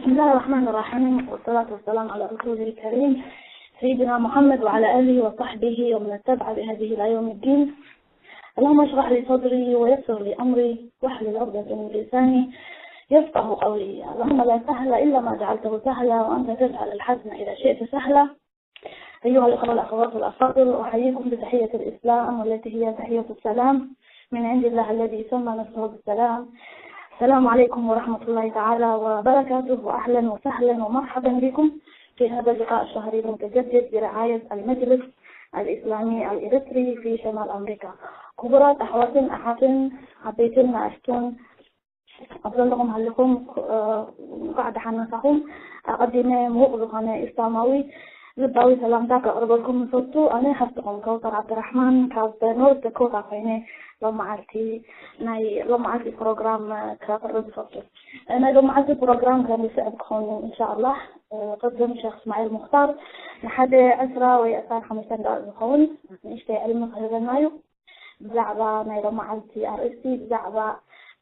بسم الله الرحمن الرحيم، والصلاة والسلام على رسوله الكريم سيدنا محمد وعلى آله وصحبه ومن اتبع بهديه إلى يوم الدين. اللهم اشرح لي صدري ويسر لي أمري واحلل عقدة من لساني يفقه قولي. اللهم لا سهل إلا ما جعلته سهلا، وأنت تجعل الحزن إذا شئت سهلا. أيها الأخوة والأخوات الأفاضل، أحييكم بتحية الإسلام، والتي هي تحية السلام من عند الله الذي سمى نفسه بالسلام. السلام عليكم ورحمة الله تعالى وبركاته، وأهلا وسهلا ومرحبا بكم في هذا اللقاء الشهري المتجدد برعاية المجلس الإسلامي الإريتري في شمال أمريكا. ክቡራት ኣሕዋትን ኣሓትን፣ ዓበይትን ንኣሽቱን፣ ኣብ ዘለኹም ሃለኹም፣ እ፣ እንኳዕ ደሓን መጻኹም። ኣቐዲመ ምዉቕ ዝኾነ ኢስላማዊ ልባዊ ሰላምታ ከቕርበልኩም እፈቱ። ኣነ ሓፍትኹም ከውተር ዓብደራሕማን ካብ ኖርት ደኮታ ኮይነ ሎመዓልቲ ናይ ሎመዓልቲ ፕሮግራም ከቕርብ እፈቱ። ናይ ሎመዓልቲ ፕሮግራም ከም ዝስዕብ ክኸውን ኢንሻኣላህ። እ፣ ቅድም ሸኽ እስማዒል ሙኽታር ንሓደ ዕስራ ወይ ዕስራን ሓሙሽተን ደቂቕ ዝኸውን ንእሽተይ ዕልሚ ክህበና እዩ። ብዛዕባ ናይ ሎመዓልቲ ኣርእስቲ ብዛዕባ፣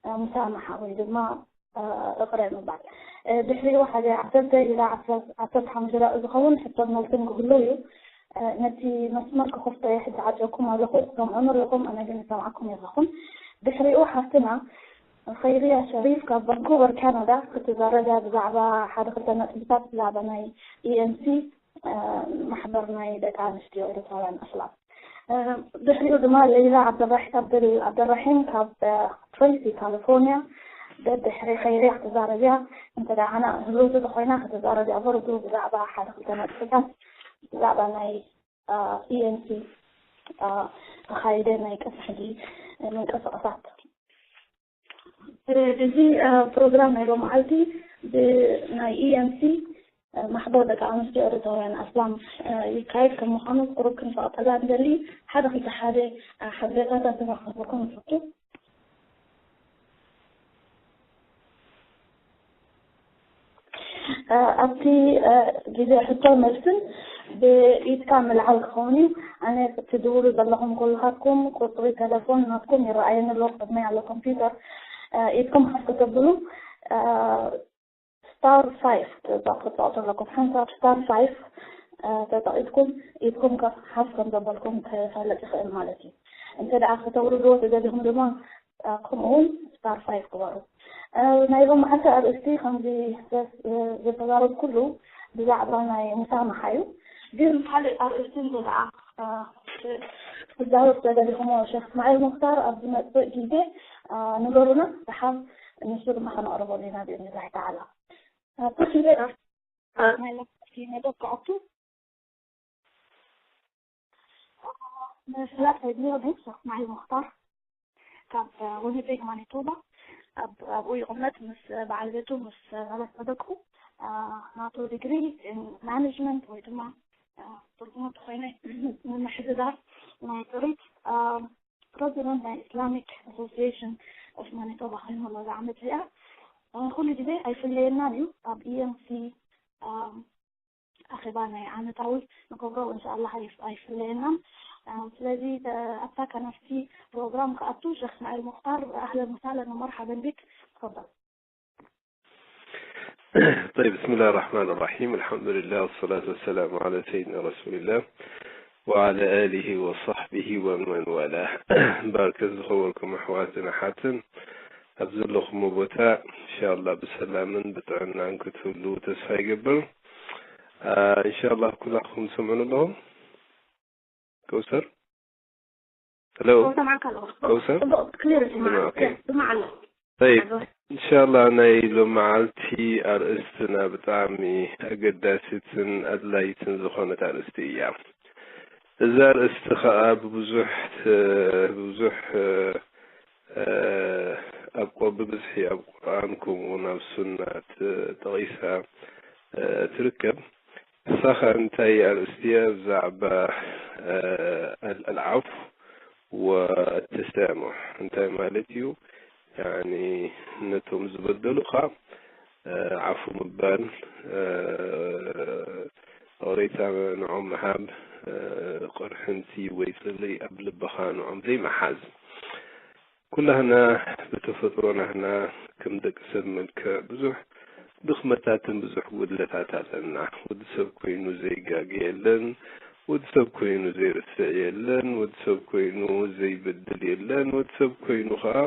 እ፣ ሙሳማሓ ወይ ድማ፣ እ፣ እቕረ ምባል። እ፣ ድሕሪኡ ሓደ ዓሰርተ ኢላ ዓሰርተ ሓሙሽተ ደቂቕ ዝኸውን ሕቶን መልስን ክህሉ እዩ። እ፣ ነቲ መስመር ክኸፍቶ እየ ሕጂ ዓጽየኩም ኣለኹ። ትሰምዑኒ ኣለኹም፣ ኣነ ግን ይሰምዓኩም የለኹን። ድሕሪኡ ሓፍትና ኸይርያ ሸሪፍ ካብ ቫንኩቨር ካናዳ ክትዛረብ እያ ብዛዕባ ሓደ ክልተ ነጥብታት ብዛዕባ ናይ ኢ ኤም ሲ፣ እ፣ ማሕበር ናይ ደቂ ኣንስትዮ ኤርትራውያን ኣስላም። እ፣ ድሕሪኡ ድማ ሌላ ዓብደራሒ-፣ ዓብደል-፣ ዓብደራሒም ካብ፣ እ፣ ትሬሲ ካሊፎርኒያ ደድሕሪ ኸይርያ ክትዛረብ እያ። እንተ ደኣ ዓና ህልውቲ ተኾይና ክትዛረብ እያ። በርዱ ብዛዕባ ሓደ ክልተ ነጥብታት ብዛዕባ ናይ፣ እ፣ ኢ ኤም ሲ፣ እ፣ ተኻይደ ናይ ቅድሚ ሕጂ ምንቅስቓሳት። እዚ፣ እ፣ ፕሮግራም ናይ ሎመዓልቲ ብናይ ኢ ኤም ሲ፣ እ፣ ማሕበር ደቂ ኣንስትዮ ኤርትራውያን ኣስላም፣ እ፣ ይካየድ ከም ምዃኑ ቁሩብ ክንፈቕጠላ ንደሊ። ሓደ ክልተ ሓደ፣ እ፣ ሓበሬታታት ክረኽበኩም ንፈቱ። እ፣ ኣብቲ፣ እ፣ ግዜ ሕቶ መልስን ብኢድካ ምልዓል ክኸውን እዩ። ኣነ ትድውሉ ዘለኹም ኩልኻትኩም ቁጽሪ ቴሌፎን ናትኩም ይረኣየኒ ኣሎ፣ ቅድመይ ኣሎ ኮምፒውተር። እ፣ ኢድኩም ከፍ ከተብሉ፣ እ፣ ስታር ፋይፍ ተጠ-፣ ክትጸቕጡ ኣለኩም። ሓንሳብ ስታር ፋይፍ፣ እ፣ ተጠቒጥኩም ኢድኩም ከፍ ሓፍ ከም ዘበልኩም ክፈልጥ ይኽእል ማለት እዩ። እንተ ደኣ ከተውርድዎ ተደሊኹም ድማ፣ እ፣ ከምኡ እውን ስታር ፋይፍ ግበሩ። እ፣ ናይ ሎመዓልቲ ኣርእስቲ ከምዚ ዘ-፣ እ፣ ዝተዛረብኩሉ ብዛዕባ ናይ ሙሳማሓ እዩ። ግን ካልእ ኣርእስቲ እንተ ደኣ፣ እ፣ ክዛረብ ተደሊኹሞ ሸኽ እስማዒል ሙኽታር ኣብ ዝመጽእ ግዜ፣ እ፣ ንገሩና። ደሓር ንሱ ድማ ከነቕርበሉ ኢና ብኢድኒ ተዓላ። እ፣ ቁርሲ ቤት፣ እ፣ ናይ ሎመዓልቲ መደብ ክኣቱ። ምስላ ተግቢር ቤት ሸኽ እስማዒል ሙኽታር ካብ፣ እ፣ ዊኒፔግ ማኒቶባ። ኣብ-፣ ኣብኡ ይቕመጥ ምስ በዓል ቤቱ፣ ምስ ሰለስተ ደቁ። እ፣ ናቱ ዲግሪ ማኔጅመንት ወይ ድማ፣ እ፣ ትርጉሙ እንተኾይነ ምምሕድዳር ናይ ጥሪት፣ እ፣ ፕረዚደንት ናይ ኢስላሚክ ኣሶሲዬሽን ኦፍ ማኒቶባ ኮይኑ ኣሎ እዛ ዓመት እዚኣ። እ፣ ኩሉ ግዜ ኣይፍለየናን እዩ። ኣብ ኢ ኤም ሲ፣ እ፣ ኣኼባ ናይ ዓመታዊ ንገብሮ፣ እንሻኣላህ፣ ኣይፍ-፣ ኣይፍለየናን። እ፣ ስለዚ፣ እ፣ ኣብታ ከናፍቲ ፕሮግራም ክኣቱ፣ ሸኽ እስማዒል ሙኽታር፣ ኣህለን ወሳህለን ወመርሓበን ቢክ። ተፈضل። طيب، بسم الله الرحمن الرحيم. الحمد لله والصلاة والسلام على سيدنا رسول الله وعلى آله وصحبه ومن والاه. ባርክ ዝኸበርኩም ኣሕዋትን ኣሓትን ኣብ ዘለኹም ቦታ፣ ኢንሻኣላህ ብሰላምን ብጥዕናን ክትህልዉ ተስፋ ይገብር። አ፣ ኢንሻኣላህ ኩላኹም ትሰምዑኒ ኣለኹም? ከውሰር? ሄሎ? ሰማዕካ ኣለኹ። ከውሰር? ጽቡቕ፣ ክሊር ይስማዕ። ኦኬ። ይስማዕ ኣሎ። ጠይብ። ኣጆ። ኢንሻኣላህ ናይ ሎመዓልቲ ኣርእስትና ብጣዕሚ ኣገዳሲትን ኣድላይትን ዝኾነት ኣርእስቲ እያ። እዛ ኣርእስቲ ኸኣ ብብዙሕ ተ-፣ ብብዙሕ፣ እ፣ እ፣ ኣብ ቆ-፣ ብብዝሒ ኣብ ቁርኣን ከምኡ እውን ኣብ ሱና ተ-፣ ተጠቒሳ፣ እ፣ ትርከብ። እሳ ኸኣ እንታይ ኣርእስቲ እያ? ብዛዕባ፣ እ፣ ኣል-፣ ኣልዓፉ ወተሳሙሕ እንታይ ማለት እዩ? ያኒ ነቶም ዝበደሉኻ፣ እ፣ ዓፉ ምባል፣ እ፣ ይቕሬታ ንዖም ምሃብ፣ እ፣ ቅርሕንቲ ወይ ጽልኢ ኣብ ልብኻ ንዖም ዘይምሓዝ። ኩላህና ብተፈጥሮ ናህና ከም ደቂ ሰብ መልክዕ ብዙሕ ድኽመታትን ብዙሕ ጉድለታት ኣለና። ወዲ ሰብ ኮይኑ ዘይጋገ የለን፣ ወዲ ሰብ ኮይኑ ዘይርስዕ የለን፣ ወዲ ሰብ ኮይኑ ዘይበድል የለን፣ ወዲ ሰብ ኮይኑ ኸዓ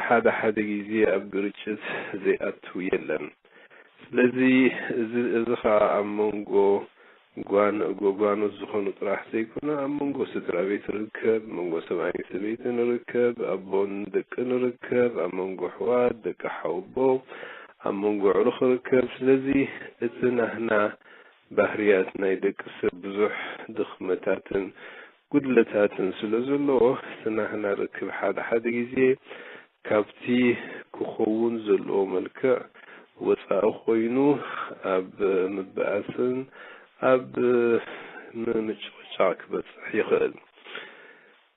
ሓደ ሓደ ግዜ ኣብ ግርጭት ዘይኣቱ የለን። ስለዚ እዚ እዚ ኸዓ ኣብ መንጎ ጓን ጎጓኖት ዝኾኑ ጥራሕ ዘይኮነ፣ ኣብ መንጎ ስድራ ቤት ርከብ፣ መንጎ ሰብኣይን ሰበይትን ርከብ፣ ኣቦን ደቅን ርከብ፣ ኣብ መንጎ ኣሕዋት፣ ደቂ ሓወቦ፣ ኣብ መንጎ ኣዕሩኽ ርከብ። ስለዚ እቲ ናህና ባህርያት ናይ ደቂ ሰብ ብዙሕ ድኽመታትን ጉድለታትን ስለ ዘለዎ፣ እቲ ናህና ርክብ ሓደ ሓደ ግዜ ካብቲ ክኸውን ዘለዎ መልክዕ ወጻኢ ኮይኑ ኣብ ምብኣስን ኣብ ምምጭቕጫቕ ክበጽሕ ይኽእል።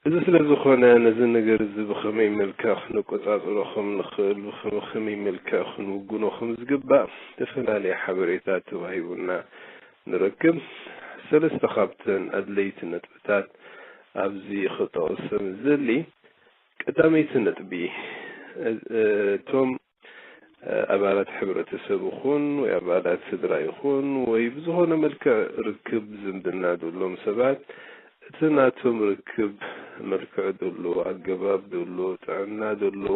እዚ ስለ ዝኾነ ነዚ ነገር እዚ ብኸመይ መልክዕ ክንቆጻጸሮ ከም ንኽእል፣ ብኸመ-፣ ከመይ መልክዕ ክንውግኖ ከም ዝግባእ ዝተፈላለየ ሓበሬታ ተዋሂቡና ንረክብ። ሰለስተ ካብተን ኣድለይቲ ነጥብታት ኣብዚ ክጠቕሰን ዝደሊ፣ ቀዳመይቲ ነጥቢ፣ እ-፣ እቶም፣ እ፣ ኣባላት ሕብረተሰብ ይኹን ወይ ኣባላት ስድራ ይኹን ወይ ብዝኾነ መልክዕ ርክብ ዝምድና ዘለዎም ሰባት፣ እቲ ናቶም ርክብ መልክዕ ዘለዎ፣ ኣገባብ ዘለዎ፣ ጥዕና ዘለዎ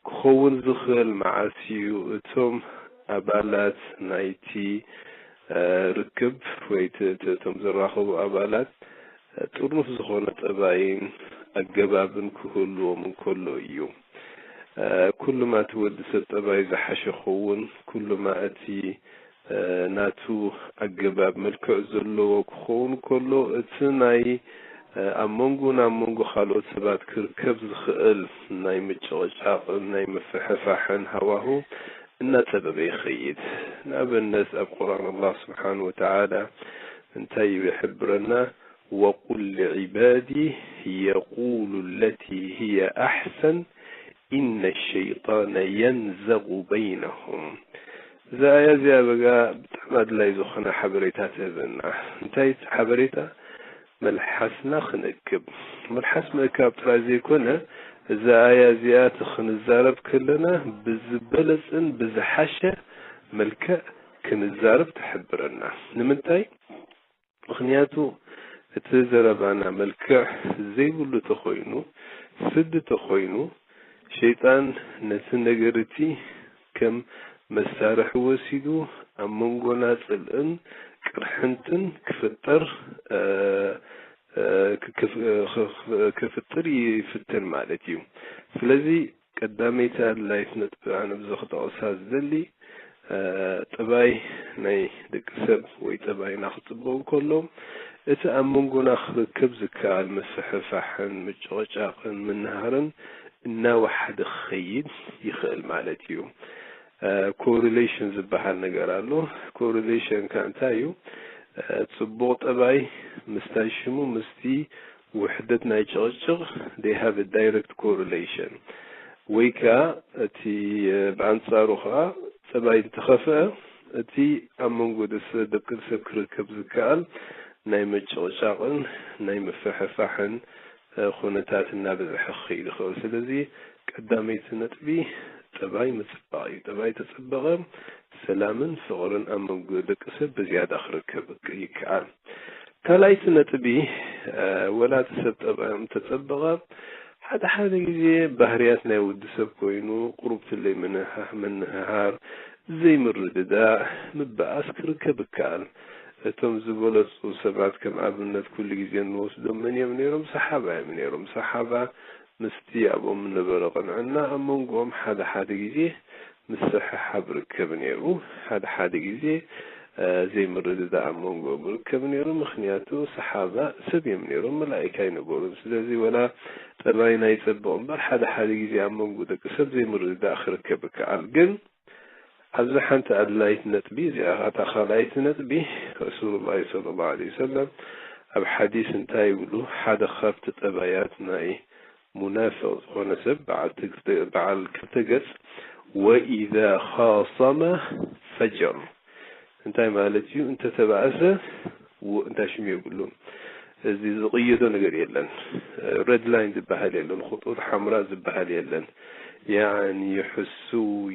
ክኸውን ዝኽእል መዓስ እዩ? እቶም ኣባላት ናይቲ፣ እ፣ ርክብ ወይ እቲ፣ እቲ፣ እቶም ዝራኸቡ ኣባላት ጥርኑፍ ዝኾነ ጠባይን ኣገባብን ክህልዎም እንከሎ እዩ። እ፣ ኩሉማ እቲ ወዲ ሰብ ጠባይ ዝሓሸ ክኸውን፣ ኩሉማ እቲ፣ እ፣ ናቱ ኣገባብ መልክዕ ዘለዎ ክኸውን ከሎ፣ እቲ ናይ፣ እ፣ ኣብ መንጎን ኣብ መንጎ ካልኦት ሰባት ክርከብ ዝኽእል ናይ ምጭቕጫቕን ናይ ምፍሕፋሕን ሃዋሁ እናጸበበ ይኸይድ። ንኣብነት፣ ኣብ ቁርኣን ኣላህ ስብሓን ወተዓላ እንታይ ይሕብረና? وقل لعبادي يقولوا التي هي أحسن إن الشيطان ينزغ بينهم. እዛ ኣያ እዚኣ በጋ ብጣዕሚ ኣድላይ ዝኾነ ሓበሬታ ትህበና። እንታይ እቲ ሓበሬታ? መልሓስና ክንእክብ። መልሓስ ምእካብ ጥራይ ዘይኮነ፣ እዛ ኣያ እዚኣ እቲ ክንዛረብ ከለና ብዝበለጽን ብዝሓሸ መልክዕ ክንዛረብ ትሕብረና። ንምንታይ? ምኽንያቱ እቲ ዘረባና መልክዕ ዘይብሉ ተኾይኑ፣ ስዲ ተኾይኑ፣ ሸይጣን ነቲ ነገር እቲ ከም መሳርሒ ወሲዱ ኣብ መንጎና ጽልእን ቅርሕንትን ክፍጠር፣ እ፣ እ፣ ክፍ-፣ እ፣ ክፍ-፣ ክፍጥር ይፍትን ማለት እዩ። ስለዚ ቀዳመይቲ ኣድላይት ነጥቢ ኣነ ብዚ ክጠቕሳ ዝደሊ፣ እ፣ ጠባይ ናይ ደቂ ሰብ ወይ ጠባይና ክጽበቕ እንከሎ፣ እቲ ኣብ መንጎና ክርከብ ዝከኣል ምፍሕፋሕን ምጭቕጫቕን ምንሃርን እናወሓደ ክኸይድ ይኽእል ማለት እዩ። እ፣ ኮሪሌሽን ዝበሃል ነገር ኣሎ። ኮሪሌሽን ከ እንታይ እዩ? እ፣ ጽቡቕ ጠባይ ምስታይ ሽሙ ምስቲ ውሕደት ናይ ጭቕጭቕ they have a direct correlation። ወይ ከኣ እቲ፣ እ፣ ብኣንጻሩ ከኣ ጸባይ እንተኸፍአ፣ እቲ ኣብ መንጎ ደስ-፣ ደቂ ሰብ ክርከብ ዝከኣል ናይ ምጭቕጫቕን ናይ ምፍሕፋሕን፣ እ፣ ኩነታት እናበዝሐ ክኸይድ ይኽእል። ስለዚ ቀዳመይቲ ነጥቢ ጠባይ ምጽባቕ እዩ። ጠባይ ተጸበቐ፣ ሰላምን ፍቕርን ኣብ መንጎ ደቂ ሰብ ብዝያዳ ክርከብ ይከኣል። ካልኣይቲ ነጥቢ፣ እ፣ ወላ እቲ ሰብ ጠባዮም ተጸበቐ፣ ሓደ ሓደ ግዜ ባህርያት ናይ ወዲ ሰብ ኮይኑ፣ ቁሩብ ፍለይ ምንህ-፣ ምንህሃር፣ ዘይምርድዳእ፣ ምብኣስ ክርከብ ይከኣል። እቶም ዝበለጹ ሰባት ከም ኣብነት ኩሉ ግዜ እንወስዶም መን እዮም ነይሮም? ሰሓባ እዮም ነይሮም። ሰሓባ ምስቲ ኣብኦም ዝነበረ ቅንዕና ኣብ መንጎኦም ሓደ ሓደ ግዜ ምስሕሓብ ርከብ ነይሩ። ሓደ ሓደ ግዜ፣ እ፣ ዘይምርድዳእ ኣብ መንጎኦም ርከብ ነይሩ። ምኽንያቱ ሰሓባ ሰብ እዮም ነይሮም፣ መላኢካ ኣይነበሩን። ስለዚ ወላ ጠባይና ይጸብቕ እምበር ሓደ ሓደ ግዜ ኣብ መንጎ ደቂ ሰብ ዘይምርድዳእ ክርከብ ይከኣል። ግን ኣብዚ ሓንቲ ኣድላይት ነጥቢ፣ እዚኣ እታ ካልኣይቲ ነጥቢ፣ ረሱሉላሂ ሰለላሁ ዐለይሂ ወሰለም ኣብ ሓዲስ እንታይ ይብሉ? ሓደ ካብቲ ጠባያት ናይ ሙናፍቕ ዝኾነ ሰብ በዓል ትግ-፣ በዓል ክልተ ገጽ፣ ወኢዛ ኻሰመ ፈጀር። እንታይ ማለት እዩ? እንተተባእሰ ው-፣ እንታይ ሽሙ የብሉን። እዚ ዝቕየዶ ነገር የለን። ሬድ ላይን ዝበሃል የለን። ኹጡጥ ሓምራ ዝበሃል የለን። ያዕኒ፣ ይሕሱ፣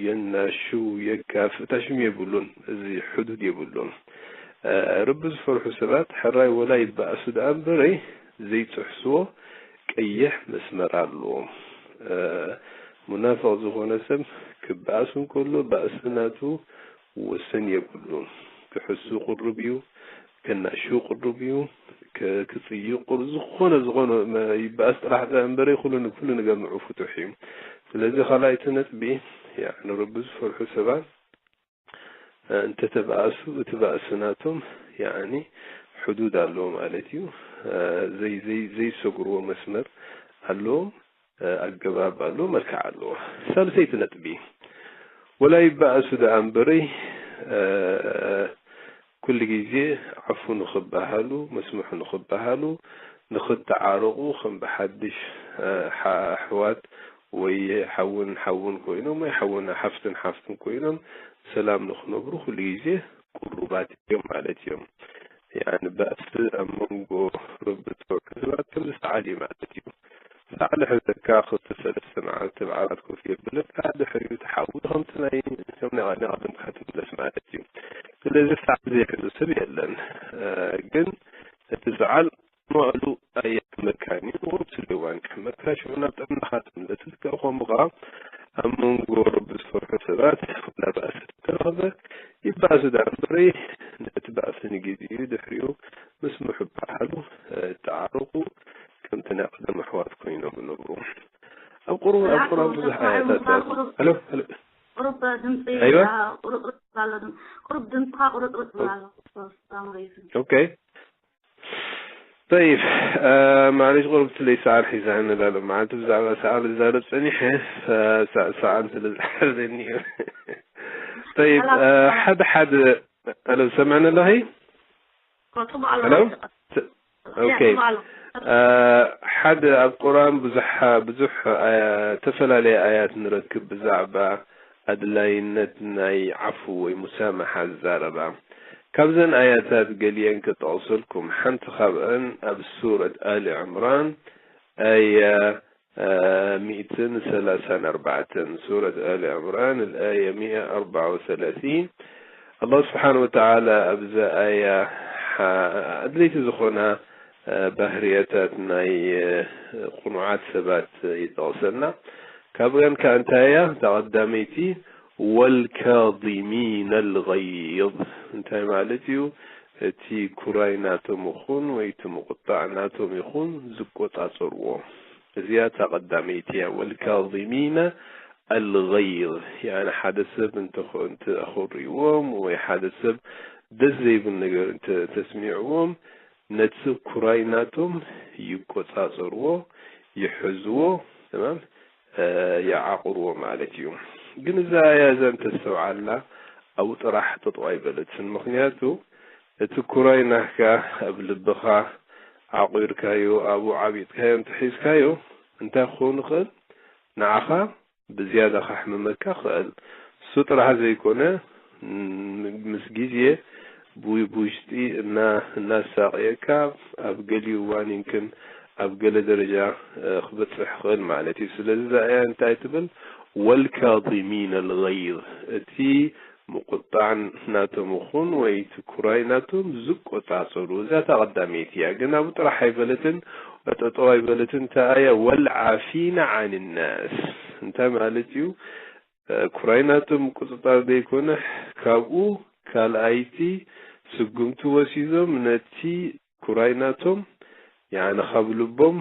የናሹ፣ የጋፍእ፣ ታሽም የብሉን። እዚ ሕዱድ የብሉን። እ፣ ረቢ ዝፈርሑ ሰባት ሕራይ ወላ ይበኣሱ ደኣ እምበረይ፣ ዘይጥሕስዎ ቀይሕ መስመር ኣለዎም። እ፣ ሙናፍቕ ዝኾነ ሰብ ክበኣስ እንከሎ፣ ባእሲ ናቱ ወሰን የብሉን። ክሕሱ ቅሩብ እዩ፣ ከናሹ ቅሩብ እዩ፣ ክ-፣ ክጽዩ ቅሩብ፣ ዝኾነ፣ ዝኾነ መ-፣ ይበኣስ ጥራሕ ደኣ እምበረይ፣ ኩሉ ን-፣ ኩሉ ነገር ንዑ ፍቱሕ እዩ። ስለዚ ካልኣይቲ ነጥቢ፣ ያዕኒ፣ ረቢ ዝፈርሑ ሰባት፣ እ፣ እንተተበኣሱ፣ እቲ ባእሲ ናቶም፣ ያዕኒ፣ ሕዱድ ኣለዎ ማለት እዩ። እ፣ ዘይ-፣ ዘይ-፣ ዘይሰግርዎ መስመር ኣለዎም፣ እ፣ ኣገባብ ኣለዎ፣ መልክዕ ኣለዎ። ሳልሰይቲ ነጥቢ፣ ወላ ይበኣሱ ደኣ እምበረይ፣ እ፣ ኩሉ ግዜ ዓፉ ንኽበሃሉ፣ መስምሑ ንኽበሃሉ፣ ንኽተዓረቑ፣ ከም ብሓድሽ፣ እ፣ ሓ-፣ ኣሕዋት ወይ ሓውን ሓውን ኮይኖም ወይ ሓውን ሓፍትን ሓፍትን ኮይኖም ሰላም ንኽነብሩ ኩሉ ግዜ ቅሩባት እዮም ማለት እዮም። ያዕኒ፣ ባእሲ ኣብ መንጎ ረቢ ዝፈርሑ ሰባት ከም ዝሰዓል እዩ ማለት እዩ። ሳዕ ዝሕዘካ ክልተ ሰለስተ መዓልቲ ብዓራት ኮፍ የብለካ፣ ድሕሪኡ ተሓዊ ከምቲ ናይ፣ ከም ናይ፣ ናይ ቀደምካ ትምለስ ማለት እዩ። ስለዚ ሳዕ ዘይሕዙ ሰብ የለን። እ፣ ግን እቲ ሰዓል መዕሉ ኣየሕመካን እዩ፣ ወቅቱ ለዋን ክሕመካ፣ ሽዑ ናብ ጥዕናኻ ትምለስ። ከምኡ ኸዓ ኣብ መንጎ ረቢ ዝፈርሑ ሰባት ወላ ባእሲ ተረኽበ፣ ይባእሱ ደኣ እምበሪ፣ ነቲ ባእሲ ንግዜኡ እዩ፣ ድሕሪኡ ምስ ምሕባሓሉ፣ እ፣ ይተዓረቑ፣ ከምቲ ናይ ቀደም ኣሕዋት ኮይኖም ይነብሩ። ኣብ ቁርኣን፣ ኣብ ቁርኣን ብዙሕ ኣያታት ኣሎ። ሄሎ፣ ሄሎ። ቁሩብ ድምፂ፣ ኣይዋ? ቁርጥርጥ ኣሎ ድም-፣ ቁሩብ ድምፅኻ ቁርጥርጥ ይብል ኣሎ። ሰላም ዓለይኩም። ኦኬ። ጠይብ፣ እ፣ ማዕለሽ ቁሩብ ትለይ ሰዓል ሒዛ ንላለ መዓልቲ ብዛዕባ ሰዓል ዝዛረብ ጸኒሐ፣ እ፣ ሰ-፣ ሰዓል ስለ ዝሓዘኒ እዩ። ጠይብ፣ ሰላም። እ፣ ሓደ ሓደ፣ ሄሎ፣ ሰምዕኒ ኣለኺ? ጽቡቕ ኣሎ። ሄሎ? ስ-፣ ኦኬ። ጽቡቕ ኣሎ። እ፣ ሓደ ኣብ ቁርኣን ብዙሕ፣ ብዙሕ፣ እ፣ ተፈላለየ ኣያት ንረክብ ብዛዕባ ኣድላይነት ናይ ዓፉ ወይ ሙሳማሓ ዝዛረባ። ካብዘን ኣያታት ገሊአን ክጠቕሰልኩም፣ ሓንቲ ካብአን ኣብ ሱረት ኣሊ ዕምራን ኣያ፣ እ፣ ሚእትን ሰላሳን ኣርባዕተን፣ ሱረት ኣሊ ዕምራን፣ الآية مئة وأربعة وثلاثين። ኣላህ ስብሓነ ወተዓላ ኣብዛ ኣያ ሓ-፣ ኣድለይቲ ዝኾና፣ እ፣ ባህርያታት ናይ፣ እ፣ ቁኑዓት ሰባት ይጠቕሰልና። ካብአን ከኣ እንታይ እያ? እታ ቀዳመይቲ፣ والكاظمين الغيظ። እንታይ ማለት እዩ? እቲ ኩራይ ናቶም ይኹን ወይ እቲ ምቁጣዕ ናቶም ይኹን ዝቆጻጸርዎ። እዚኣ እታ ቀዳመይቲ እያ። والكاظمين الغيظ። ያኒ ሓደ ሰብ እንተ-፣ እንተ ኣኹርይዎም ወይ ሓደ ሰብ ደስ ዘይብል ነገር እንተ ተስሚዕዎም፣ ነቲ ኩራይ ናቶም ይቆጻጸርዎ፣ ይሕዝዎ፣ ተማም፣ እ፣ ይዓቕርዎ ማለት እዩ። ግን እዛ ኣያ እዛ እንተስተውዓልና ኣብኡ ጥራሕ ጠጠው ኣይበለትን። ምኽንያቱ እቲ ኩራይ ናህካ ኣብ ልብኻ ዓቑርካዮ፣ ኣብኡ ዓቢጥካዮ እንተሒዝካዮ እንታይ ክኸውን ይኽእል? ንዓኻ ብዝያዳ ከሕምመካ ክእል። እሱ ጥራሕ ዘይኮነ፣ ም-፣ ምስ ግዜ ብ-፣ ብውሽጢ እና-፣ እናሳቕየካ፣ ኣብ ገሊኡ እዋን ይምክን ኣብ ገለ ደረጃ፣ እ፣ ክበጽሕ ክእል ማለት እዩ። ስለዚ እዛ ኣያ እንታይ ትብል? والكاظمين الغيظ። እቲ ምቁጣዕ ናቶም ይኹን ወይ እቲ ኩራይ ናቶም ዝቆጻጸሩ። እዛ እታ ቀዳመይቲ እያ። ግን ኣብኡ ጥራሕ ኣይበለትን፣ ጠጠው ኣይበለትን። እታ ኣያ والعافين عن الناس። እንታይ ማለት እዩ? እ፣ ኩራይ ናቶም ምቁጽጻር ዘይኮነ፣ ካብኡ ካልኣይቲ ስጉምቲ ወሲዶም ነቲ ኩራይ ናቶም፣ ያኒ ካብ ልቦም፣